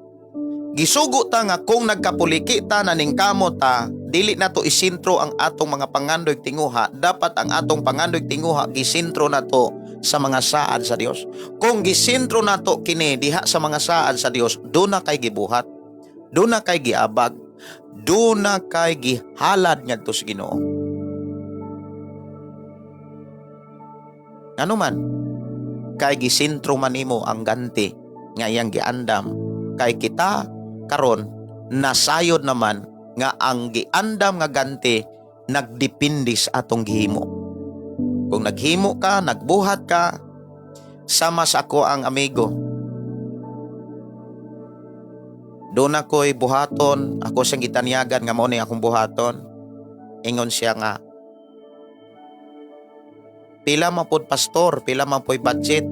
Gisugo ta nga kung nagkapuliki ta na ning kamo ta, dili nato isintro ang atong mga pangandoy tinguha. Dapat ang atong pangandoy tinguha gisintro nato sa mga saad sa Dios. Kung gisintro nato kini diha sa mga saad sa Dios, duna kay gibuhat, duna kay giabag, duna kay gihalad ngadto sa Ginoo. Ano man, kay gisintro man nimo ang ganti nga iyang giandam, kay kita karon nasayod naman nga ang giandam nga ganti nagdepende sa atong gihimo. Kung naghimo ka, nagbuhat ka, sama sa ako ang amigo. Doon ako'y buhaton, ako siyang gitanyagan nga mao ni akong buhaton. Ingon siya nga, "Pila man pod, pastor, pila man po'y budget?"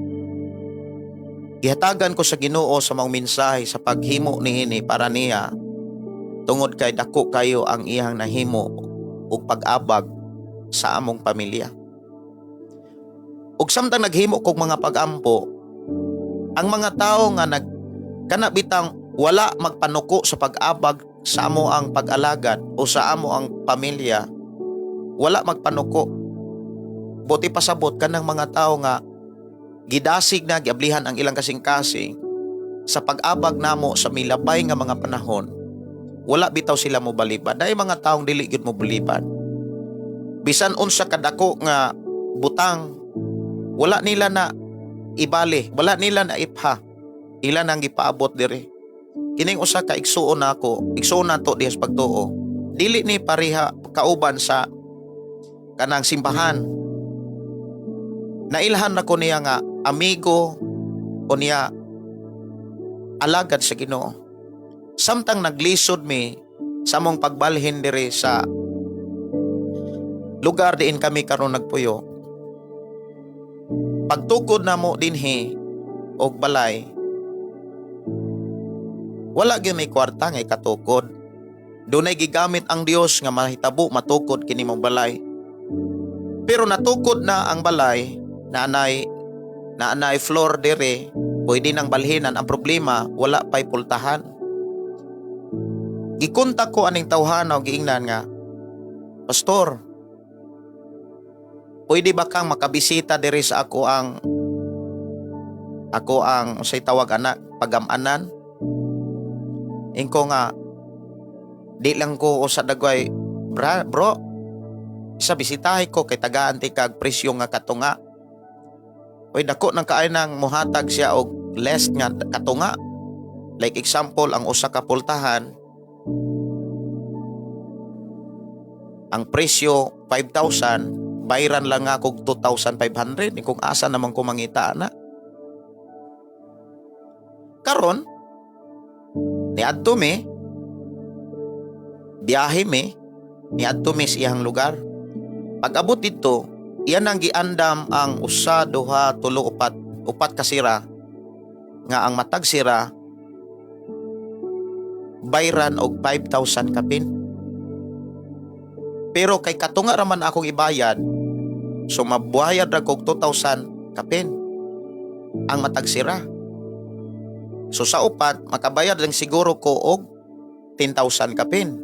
Gihatagan ko sa Ginoo sa mga mensahe sa paghimo niini para niya, tungod kay dako kayo ang iyang nahimo ug pag-abag sa among pamilya. Ug samtang naghimo kog mga pag-ampo, ang mga tawo nga nag kana bitang wala magpanuko sa pag-abag sa amo ang pag-alagad o sa amo ang pamilya, wala magpanuko. Buot pasabot, kanang mga tawo nga gidasig na, giablihan ang ilang kasing-kasing sa pag-abag namo sa milabay nga mga panahon, wala bitaw sila mo balibad. Dahil mga taong dili gyud mo balibad. Bisan unsa kadako nga butang, wala nila na ibali, wala nila na ipha. Ila nang gipaabot diri. Kining usa ka igsuon nako, igsuon nato diha sa pagtuo. Dili ni pareha kauban sa kanang simbahan. Nailhan nako niya nga amigo o niya alagad sa Ginoo. Samtang naglisod mi sa among pagbalhin diri sa lugar diin kami karon nagpuyo. Pagtukod namo dinhi og balay, wala gyud may kwarta nga ikatukod. Dunay gigamit ang Dios nga mahitabo matukod kini mong balay. Pero natukod na ang balay, naanay floor dire, pwede nang balhinan. Ang problema, wala pa'y pultahan. Gikontak ko aning tawhana og giingnan nga, "Pastor, pwede ba kang makabisita diri sa ako ang unsay tawag ana, pagamanan?" Ingko nga, "Di lang ko usa dagway bra, bro, isa bisitahe ko kay tagaan ti kag presyo nga katunga." Oy, dako nang kaay nang muhatag siya og less nga katunga. Like example, ang usa ka pultahan, ang presyo 5,000, bayran lang nga kog 2,500. Kung asa naman ko mangita ana. Karon niadto mi, biyahe mi, niadto mi sa iyang lugar. Pag abot dito, iyan ang giandam ang usa, duha, tulo, upat, upat ka sira nga ang matag sira bayran og 5,000 kapin. Pero kay katunga raman akong ibayad, so mabuhayad ra kog 2,000 kapin ang matag sira. So sa upat, makabayad lang siguro ko og 10,000 kapin.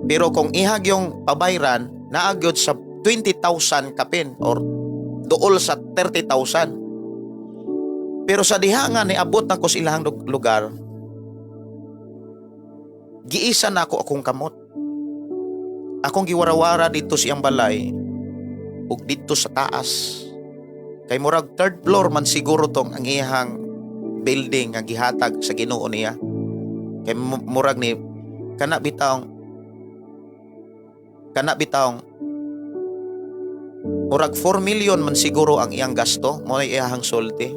Pero kung ihag yung pabayran, naagyod sa 20,000 kapin or duol sa 30,000. Pero sa diha nga niabot na ko sa ilahang lugar, giisa na ako akong kamot. Akong giwarawara dito sa iyang balay ug dito sa taas. Kay murag third floor man siguro tong ang iyang building nga gihatag sa Ginoo niya. Kay murag ni kana bitawng murag 4 million man siguro ang iyang gasto, mo iyang sulti.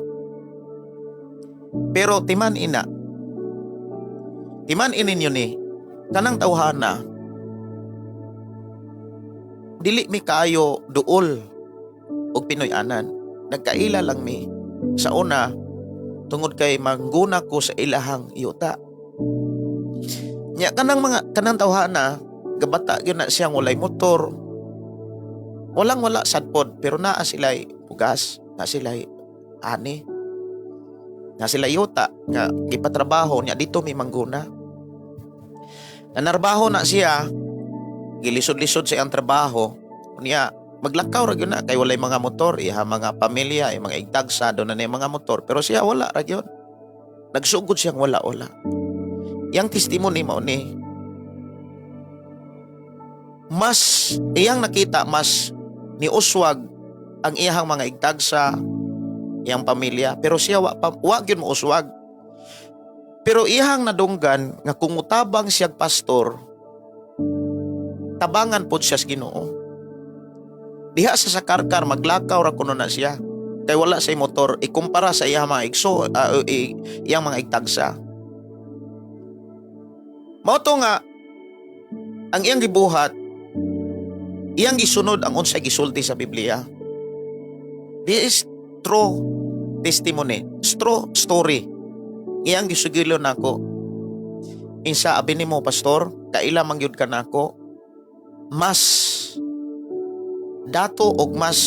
Pero timan ina. Timan ininyo ni kanang tawhana, dili mi kaayo duol og Pinoy-anan. Nagkaila lang mi sa una tungod kay mangguna ko sa ilahang yuta. Nya kanang mga kanang tawhana, gabata gyud na siyang walay motor. Walang wala sad pod, pero naa sila'y bugas, naa sila'y ani. Naa sila yuta nga gipatrabaho niya dito mi mangguna. Nanarbaho na siya, gilisod-lisod sa iyang trabaho. Niya maglakaw ra gyud na kay walay mga motor, iha mga pamilya, iya mga igtagsa do na niya mga motor, pero siya wala ra gyud. Nagsugod siyang wala-wala. Yang testimony mao ni mas iyang nakita, mas niuswag ang iyang mga igtagsa, iyang pamilya, pero siya wa pa, wa gyud mo uswag. Pero iyang nadunggan nga kung mutabang siyag pastor, tabangan pod siya sa Ginoo. Diha sa Karkar, maglakaw ra kuno na siya kay wala say motor ikumpara sa iyang mga igso, iyang mga igtagsa. Mao to nga ang iyang gibuhat, iyang gisunod ang unsay gisulti sa Biblia. This is true testimony, true story. Iyang gisugilon nako. Insa abi nimo, pastor, kaila man gyud ka nako, mas dato og mas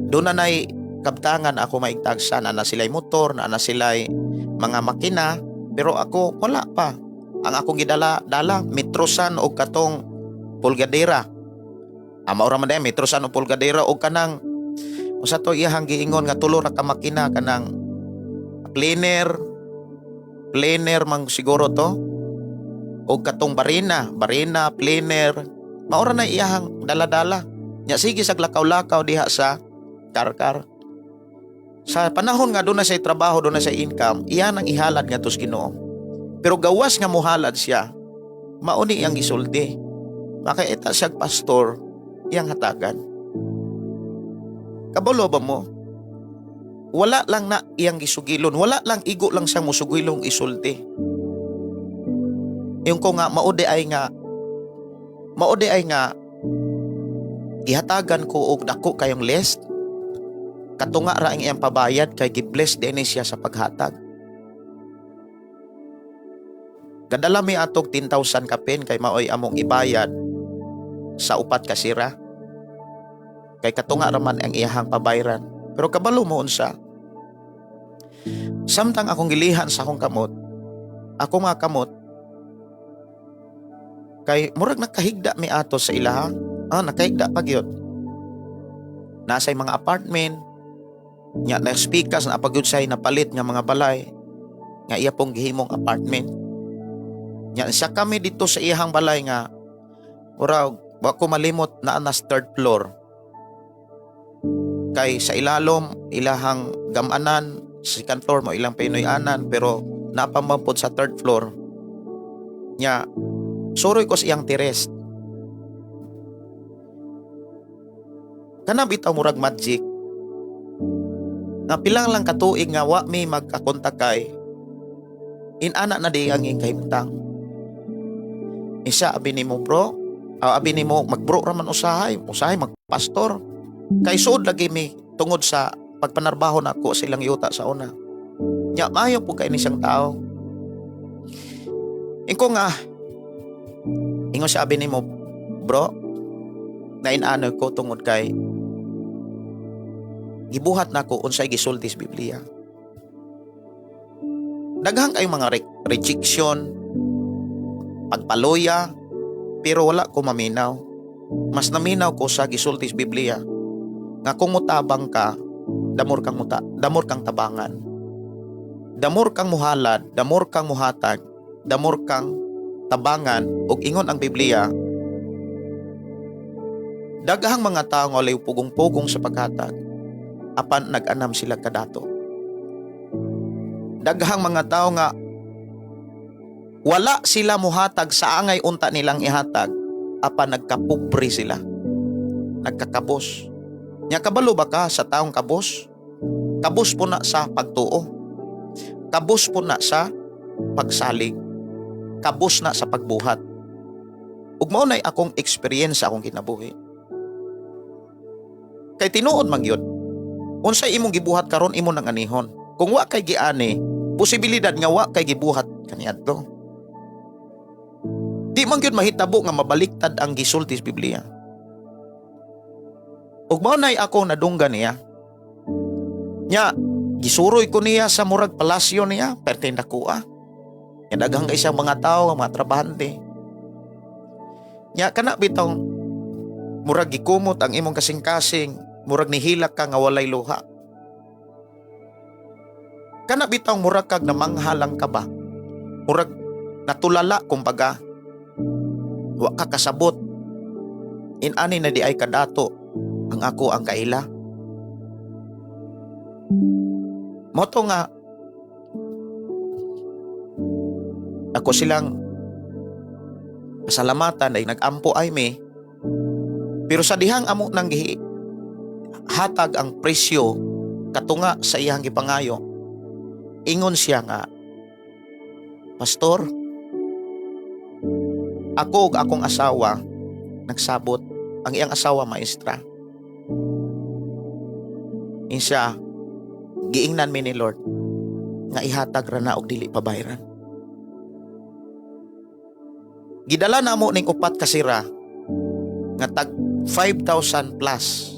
doon na nay kabtangan ako maigtagsa na na sila'y motor, na na sila'y mga makina, pero ako wala pa. Ang akong gidala dala metrosan og katong pulgadera. Mao ra man day metrosan og pulgadera og kanang usa to iyahang giingon nga tulo ra ka makina, kanang planer, planer man siguro to, og katong barina, barina, planer. Mao ra na iyahang dala-dala. Nya sige sa lakaw-lakaw diha sa Karkar. Sa panahon nga doon na sa trabaho, doon na sa income, iyan ang ihalad nga sa Ginoo. Pero gawas nga muhalad siya, mauni iyang gisulti. Makaita siya pastor, iyang hatagan. Kabalo ba mo? Wala lang na iyang gisugilon, wala lang, igo lang siyang musugilong isulti. Yung ko nga mao di ay nga gihatagan ko og dako kayong list. Katunga ra ang iyang pabayad kay gi-bless din siya sa paghatag. Kadala mi atog 10,000 kapin kay maoy among ibayad sa upat ka sira. Kay katunga raman ang iyahang pabayran. Pero kabalo mo unsa? Samtang akong gilihan sa akong kamot, ako mga kamot, Kay murag nakahigda mi ato sa ilaha. Ah, nakahigda pa gyud. Nasa mga apartment nya, na speakers na pagyud say napalit nga mga balay nga iya pong gihimong apartment. Nya siya kami dito sa iyang balay nga murag wa ko malimot naa nas third floor. Kay sa ilalom ilahang gamanan, second floor mo ilang Pinoy-anan, pero napamampod sa third floor. Nya suroy ko sa iyang terrace. Kana bitaw murag magic. Nga pilang lang katuig nga wa mi magkakontak kay inana na di ang iyang kahimtang. Isa abi nimo bro, abi nimo magbro ra man usahay, usahay magpastor. Kay suod lagi mi tungod sa pagpanarbaho nako sa ilang yuta sa una. Nya maayo po kay ni siyang tao. Ingko nga ingon siya, abi nimo bro, na inano ko tungod kay gibuhat nako unsay gisulti sa Biblia. Daghang kayong mga rejection, pagpaluya, pero wala ko maminaw. Mas naminaw ko sa gisulti sa Biblia nga kung mutabang ka, damor kang muta, damor kang tabangan. Damor kang muhalad, damor kang muhatag, damor kang tabangan. Ug ingon ang Biblia, daghang mga tao nga walay pugong-pugong sa paghatag apan nag-anam sila kadato. Daghang mga tao nga wala sila muhatag sa angay unta nilang ihatag apan nagkapobre sila. Nagkakabos. Nya kabalo ba ka sa taong kabos? Kabos po na sa pagtuo. Kabos po na sa pagsalig. Kabos na sa pagbuhat. Ug mao nay akong experience sa akong kinabuhi. Kay tinuod man gyud. Unsay imong gibuhat karon, imo nang anihon. Kung wa kay giani, posibilidad nga wa kay gibuhat kaniadto. Di man gyud mahitabo nga mabaliktad ang gisulti sa Biblia. Ug mao nay ako nadunggan niya. Nya gisuroy ko niya sa murag palasyo niya, perti nakuha. Nya daghang kay siyang mga tao, mga trabahante. Nya kana bitong murag gikumot ang imong kasing-kasing, murag nihilak ka nga walay luha. Kana bitaw murag kag namanghalang ka ba? Murag natulala kumbaga. Wa ka kasabot. Inani na di ay kadato ang ako ang kaila. Moto nga ako silang pasalamatan ay nag-ampo ay mi. Pero sa dihang amo nang gihi hatag ang presyo katunga sa iyang gipangayo, ingon siya nga, "Pastor, ako ug akong asawa nagsabot." Ang iyang asawa maestra. Insiya, "Giingnan mi ni Lord nga ihatag ra na og dili pabayran." Gidala namo ning upat ka sira nga tag 5,000 plus.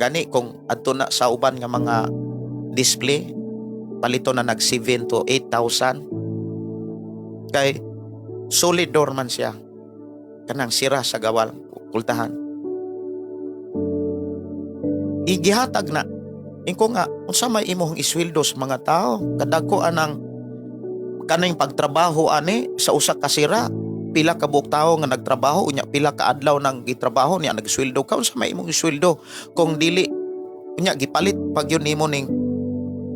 Gani kung adto na sa uban nga mga display, palito na nag 7 to 8,000. Kay solid door man siya. Kanang sira sa gawal, kultahan. Igihatag na. Ingko nga, unsa may imong isweldo sa mga tao? Kadako anang kaning pagtrabaho ani sa usa ka sira, pila ka buok tawo nga nagtrabaho, unya pila ka adlaw nang gitrabaho niya, nagsweldo ka, unsa may imong isweldo kung dili unya gipalit pag yun nimo ning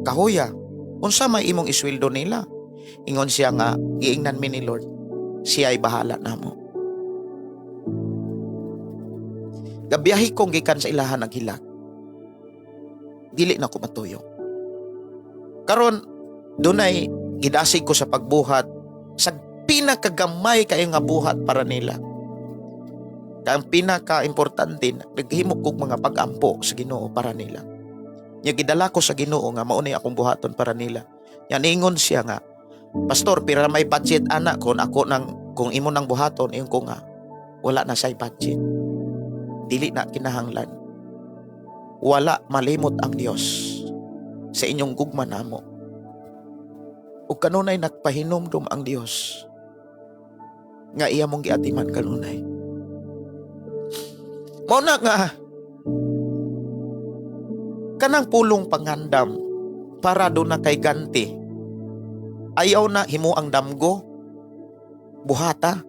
kahoya, unsa may imong isweldo nila? Ingon siya nga, "Giingnan mi ni Lord, siya ay bahala namo." Gabiyahe kong gikan sa ilahan, naghilak, dili na ko matuyo. Karon dunay gidasig ko sa pagbuhat sa pinakagamay kayo nga buhat para nila. Kaya ang pinaka-importante, naghimo kog mga pag-ampo sa Ginoo para nila. Nya gidala ko sa Ginoo nga mao ni akong buhaton para nila. Nya ningon siya nga, "Pastor, pira may budget ana kon ako nang kung imo nang buhaton?" Ingon ko nga, "Wala na say budget. Dili na kinahanglan. Wala malimot ang Dios sa inyong gugma namo." Ug kanunay nagpahinumdum ang Dios. Nga iya mong giatiman kanunay. Mao na nga kanang pulong pangandam para do na kay ganti. Ayaw na himo ang damgo. Buhata.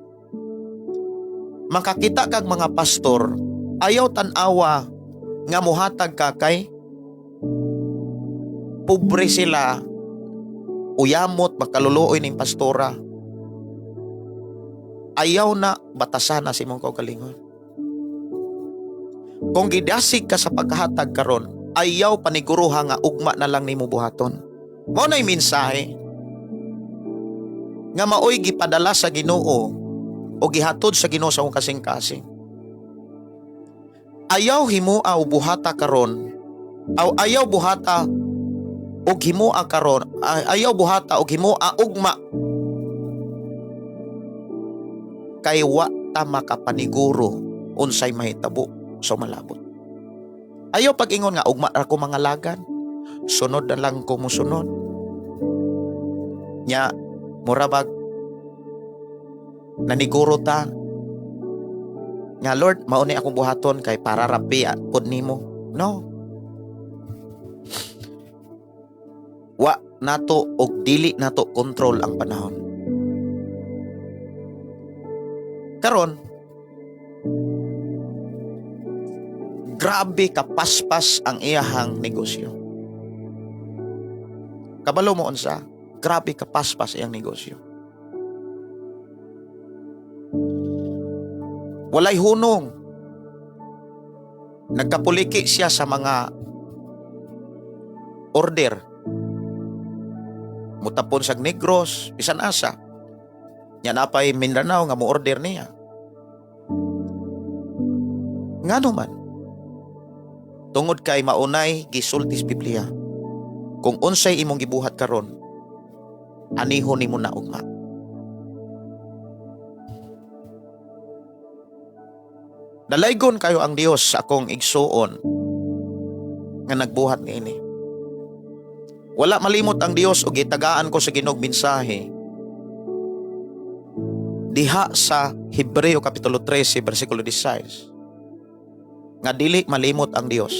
Makakita kag mga pastor, ayaw tan-awa nga muhatag ka kay pobre sila, uyamot makaluluoy ning pastora. Ayaw na batasan na si imong kaugalingon. Kung gidasig ka sa paghatag karon, ayaw paniguruha nga ugma na lang nimo buhaton. Mao na'y mensahe nga maoy gipadala sa Ginoo o gihatod sa Ginoo sa akong kasing-kasing. Ayaw himoa o buhata karon, aw ayaw buhata og himoa karon, ayaw buhata og himoa ugma kay wa ta makapaniguro unsay mahitabo sa malabot. Ayaw pag-ingon nga ugma ra ko mga lagan, sunod na lang ko musunod. Nya mura bag naniguro ta nga, "Lord, mao ni akong buhaton kay para rapi pod nimo." No. Wa nato og dili nato kontrol ang panahon. Karon, grabe kapaspas ang iyahang negosyo. Kabalo mo unsa? Grabe kapaspas iyang negosyo. Walay hunong. Nagkapuliki siya sa mga order. Mutapon sa Negros, bisan asa. Nya napay Mindanao nga mo order niya. Ngano man? Tungod kay maunay gisulti sa Biblia. Kung unsay imong gibuhat karon, aniho nimo na ugma. Dalaygon kayo ang Dios sa akong igsuon nga nagbuhat niini. Wala malimot ang Dios og gitagaan ko sa Ginoong mensahe diha sa Hebreo Kapitulo 13 versikulo 16 nga dili malimot ang Dios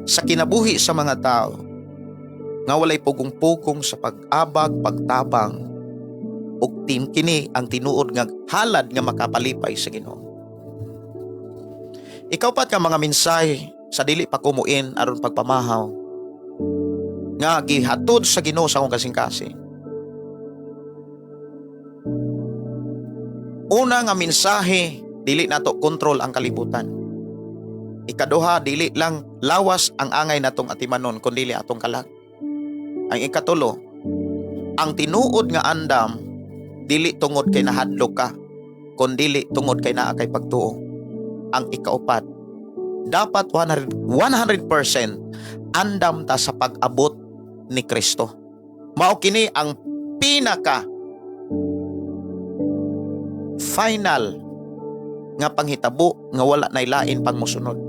sa kinabuhi sa mga tao nga walay pugong-pugong sa pag-abag, pagtabang ug tim kini ang tinuod nga halad nga makapalipay sa Ginoo. Ikaw pat nga mga mensahe sa dili pa kumuin aron pagpamahaw nga gihatod sa Ginoo sa akong kasing-kasing. Una nga mensahe, dili nato kontrol ang kalibutan. Ikaduha, dili lang lawas ang angay natong atimanon kun dili atong kalag. Ang ikatulo, ang tinuod nga andam dili tungod kay nahadlok ka, kun dili tungod kay naa kay pagtuo. Ang ikaupat, dapat 100% andam ta sa pag-abot ni Kristo. Mao kini ang pinaka final nga panghitabo nga wala nay lain pang mosunod,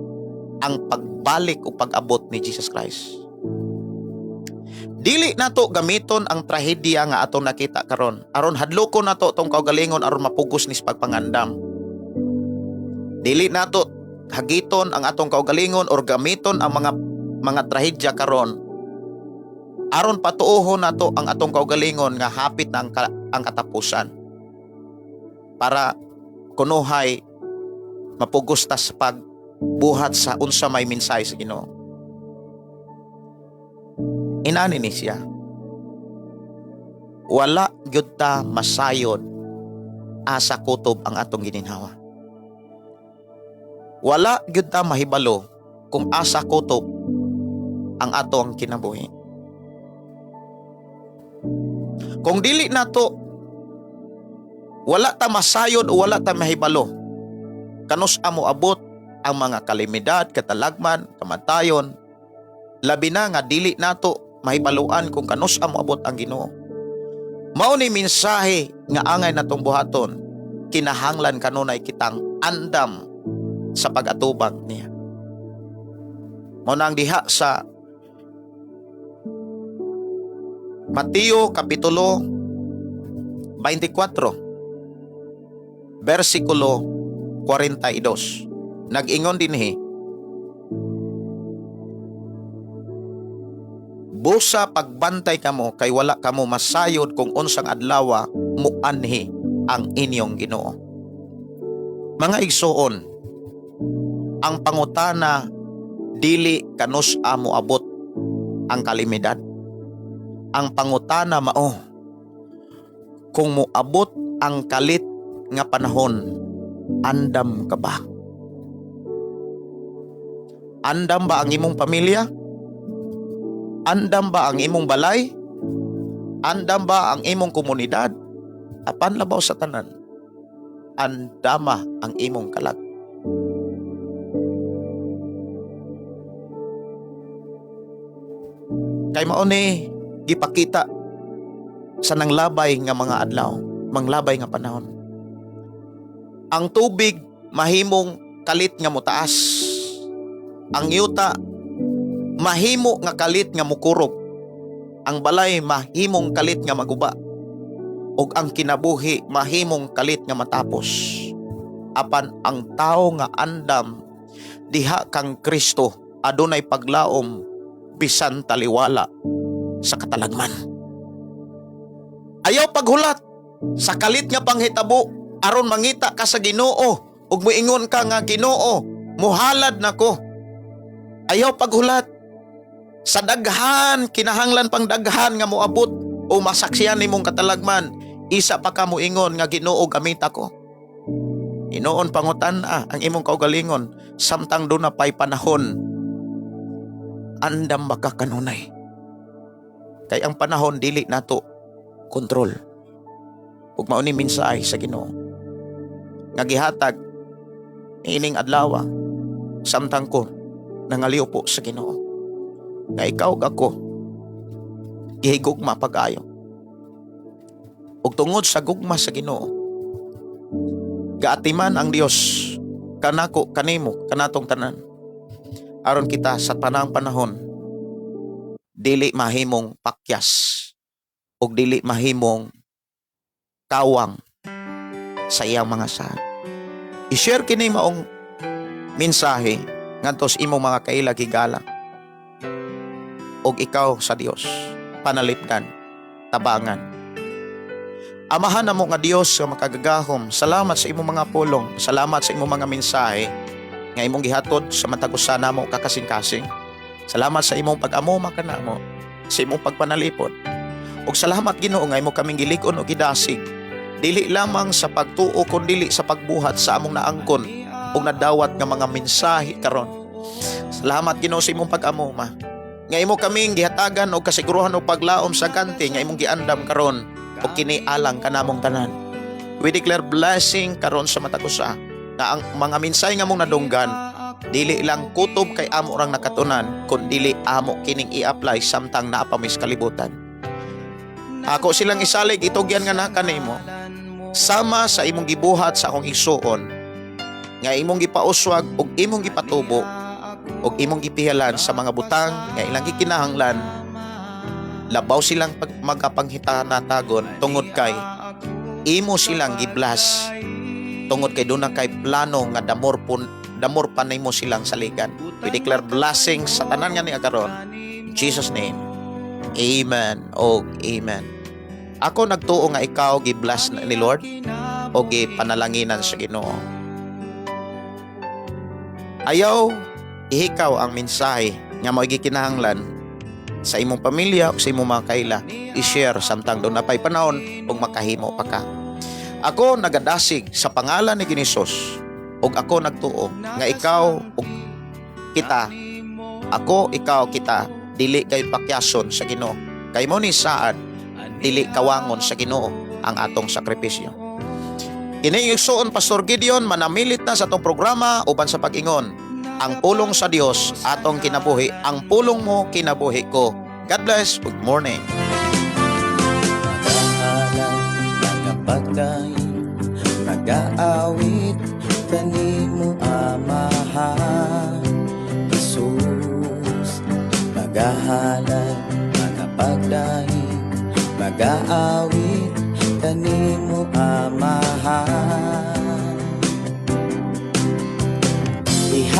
ang pagbalik o pag-abot ni Jesus Christ. Dili nato gamiton ang trahedya nga atong nakita karon aron hadlokon nato tong kaugalingon aron mapugos ni sa pagpangandam. Dili nato hagiton ang atong kaugalingon or gamiton ang mga trahedya karon aron patuohon nato ang atong kaugalingon nga hapit na ang katapusan para kunuhay mapugos ta sa pagbuhat sa unsa may mensahe sa Ginoo. Inani ni siya. Wala gyud ta masayod asa kutob ang atong gininhawa. Wala gyud ta mahibalo kung asa kutob ang ato ang kinabuhi. Kung dili nato, wala ta masayod o wala ta mahibalo kanus amo abot ang mga kalimidad, katalagman, kamatayon, labi na nga dili nato mahibaluan kung kanus amo abot ang Ginoo. Mao ni mensahe nga angay natong buhaton, kinahanglan kanunay kitang andam sa pag-atubang niya. Mao na ang diha sa Mateo Kapitulo 24. versikulo 42. Nag-ingon dinhi, "Busa pagbantay kamo kay wala kamo masayod kung unsang adlawa muanhi ang inyong Ginoo." Mga igsuon, ang pangutana dili kanus-a moabot ang kalimidad. Ang pangutana mao kung moabot ang kalit nga panahon, andam ka ba? Andam ba ang imong pamilya? Andam ba ang imong balay? Andam ba ang imong komunidad? Apan labaw sa tanan, andama ang imong kalag? Kay mao ni gipakita sa nanglabay nga mga adlaw, manglabay nga panahon. Ang tubig mahimong kalit nga motaas. Ang yuta mahimo nga kalit nga mukurog. Ang balay mahimong kalit nga maguba. Ug ang kinabuhi mahimong kalit nga matapos. Apan ang tao nga andam diha kang Kristo adunay paglaom bisan taliwala sa katalagman. Ayaw paghulat sa kalit nga panghitabo aron mangita ka sa Ginoo ug moingon ka nga, "Ginoo, muhalad nako." Ayaw paghulat sa daghan, kinahanglan pang daghan nga moabot o masaksihan nimong katalagman, isa pa ka moingon nga, "Ginoo, gamita ko." Inoon, pangutan-a ang imong kaugalingon samtang duna pay panahon. Andam ba ka kanunay? Kay ang panahon dili nato kontrol. Ug mao ni mensahe sa Ginoo nga gihatag niining adlaw samtang ko nangaliw po sa Ginoo nga ikaw ug ako gihigugma pag-ayo. Ug tungod sa gugma sa Ginoo, gaatiman ang Dios kanako, kanimo, kanatong tanan aron kita sa tanang panahon dili mahimong pakyas ug dili mahimong kawang sa iyang mga saad. I-share kini maong mensahe ngadto sa imong mga kaila, higala, ug ikaw sa Dios panalipdan, tabangan. Amahan namo nga Dios nga makagagahom, salamat sa imong mga pulong, salamat sa imong mga mensahe nga imong gihatod sa matag usa namo ka kasing-kasing. Salamat sa imong pag-amuma kanamo, sa imong pagpanalipod. Ug salamat, Ginoo, nga imo kaming gilig-on ug gidasig dili lamang sa pagtuo kun dili sa pagbuhat sa among naangkon ug nadawat nga mga mensahe karon. Salamat, Ginoo, sa imong pag-amuma nga imo kaming gihatagan og kasiguruhan og paglaom sa ganti nga imong giandam karon ug kini alang kanamong tanan. We declare blessing karon sa matag usa nga ang mga mensahe nga among nadunggan dili lang kutob kay amo rang nakatunan kun dili amo kining i-apply samtang naa pa mi sa kalibutan. Ako silang isalig, itugyan nga na kanimo sama sa imong gibuhat sa akong igsuon nga imong gipauswag ug imong gipatubo ug imong gipihalan sa mga butang nga ilang gikinahanglan, labaw silang pag magapanghita-natagon tungod kay imo silang gi-bless, tungod kay duna kay plano nga damor pun damor pa nimo silang saligan. We declare blessings sa tanan nga ni karon. In Jesus' name, amen og amen. Ako nagtuo nga ikaw gi-bless ni Lord o gipanalanginan sa Ginoo. Ayaw ihikaw ang mensahe nga mao gikinahanglan sa imong pamilya o sa imong mga kaila. I-share samtang duna pay panahon ug makahimo pa ka. Ako nagadasig sa pangalan ni Ginisos ug ako nagtuo nga ikaw ug kita, ako, ikaw, kita, dili kay pakyason sa Ginoo. Kay mao ni saad, dili kawangon sa Ginoo ang atong sakripisyo. Kini igsuon Pastor Gideon, manamilit na sa atong programa uban sa pag-ingon. Ang pulong sa Dios atong kinabuhi, ang pulong mo kinabuhi ko. God bless. Good morning. Magahalad, magapagdayon, magaawit kanimo, Amahan Jesus. Magahalad, magapagdayon, magaawit kanimo, Amahan.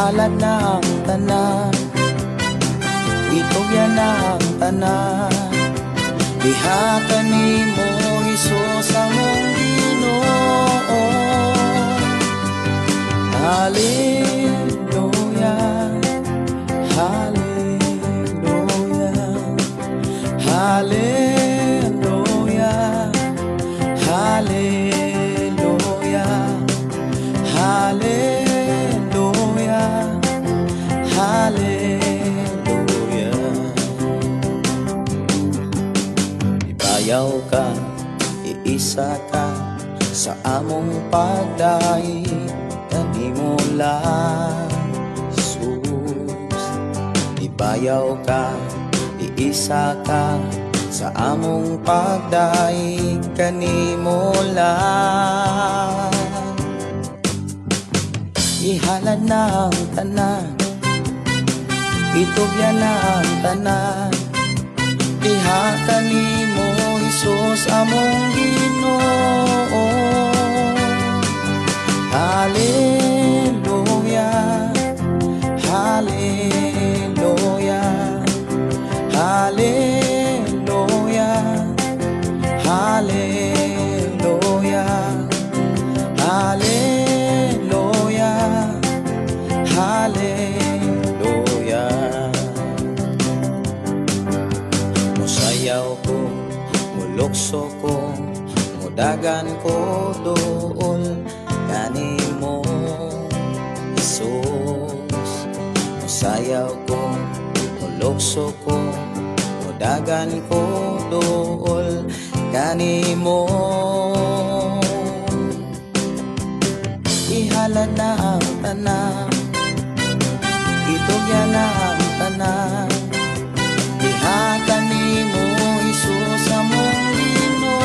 Ihalad na ang tanan, itugyan na ang tanan. Diha kanimo, Hesus, among Ginoo. Hallelujah, Hallelujah, Hallelujah, Hallelujah, Hallelujah, Hallelujah. Ibayaw ka, iisa ka sa among pagdaig kanimo lang, Jesus. Ibayaw ka, iisa ka sa among pagdaig kanimo lang. Ihalad na ang tanan, itugyan na ang tanan. Diha kanimo, Hesus, among Ginoo. Hallelujah, Hallelujah, Hallelujah, Hallelujah, Hallelujah, Hallelujah. Musayaw ko, mulukso ko, mudagan ko duol kanimo, Jesus. Musayaw ko, mulukso ko, mudagan ko duol kanimo. Ihalad na ang tanan, itugyan na ang tanan. Diha kanimo, Hesus, among Ginoo.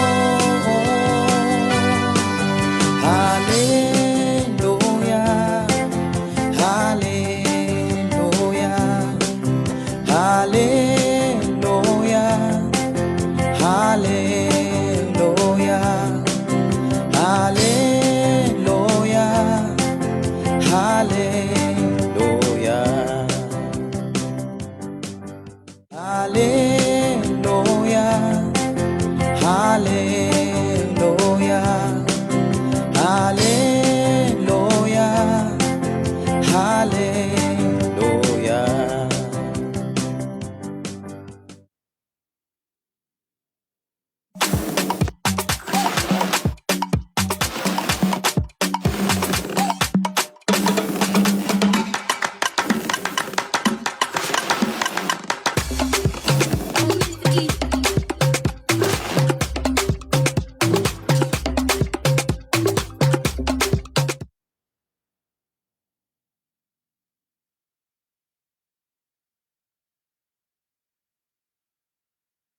Hallelujah, Hallelujah, Hallelujah, Hallelujah, Hallelujah, Hallelujah, Hallelujah, Hallelujah, Hallelujah, Hallelujah.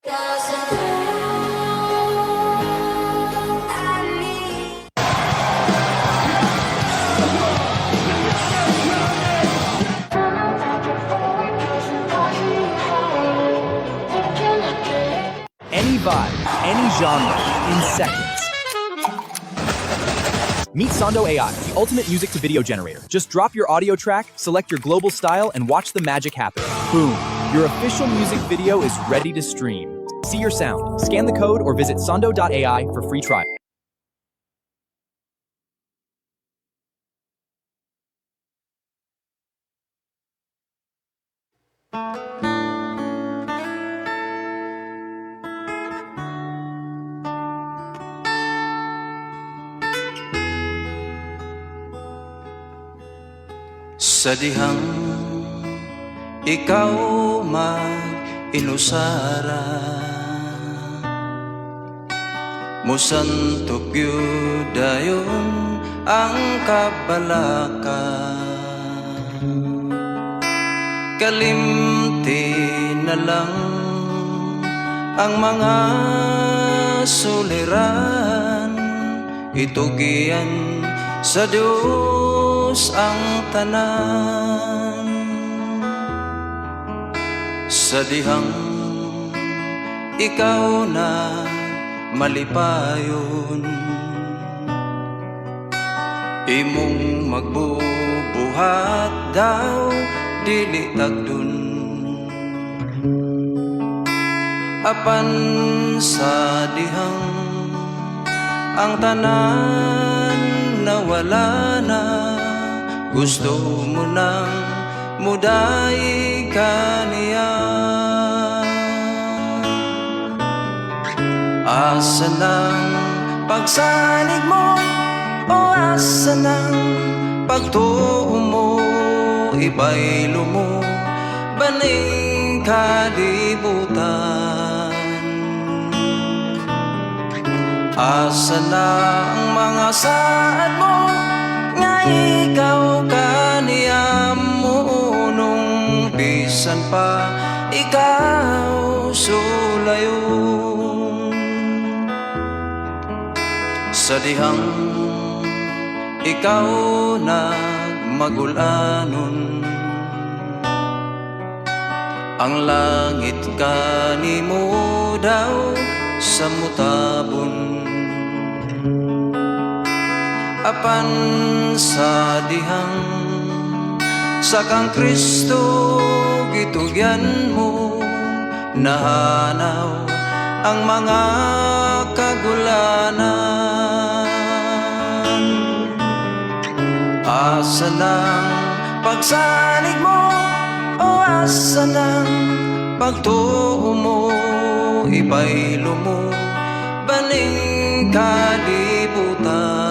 Doesn't I need Any vibe, any genre, in seconds. Meet Sundo AI, the ultimate music to video generator. Just drop your audio track, select your global style, and watch the magic happen. Boom! Your official music video is ready to stream. See your sound, scan the code, or visit sundo.ai for free trial. Sa dihang ikaw mag-inusara, musantok gyud dayon ang kabalaka. Kalimti na lang ang mga suliran, itugian sa Diyos ang tanan. Sa dihang ikaw na malipayon, imong magbubuhaton. buhat daw dili tagdon. Apan sa dihang ang tanan nawala na, gusto mo nang mudaig kaniya. Asa ng pagsalig mo o asa ng pagtuo mo? Ibaylo mo baning kalibutan? Asa na ang mga saad mo nga ikaw kaniya mo nung bisan pa ikaw sulayon? Sa dihang ikaw nagmagulanon, ang langit kanimo daw sa mutabon. Apan sa dihang sa kang Kristo gitugyan mo, nahanaw ang mga kagulanan. Asa ng pagsalig mo o asa ng pagtuo mo? Ibaylo mo baning kalibutan?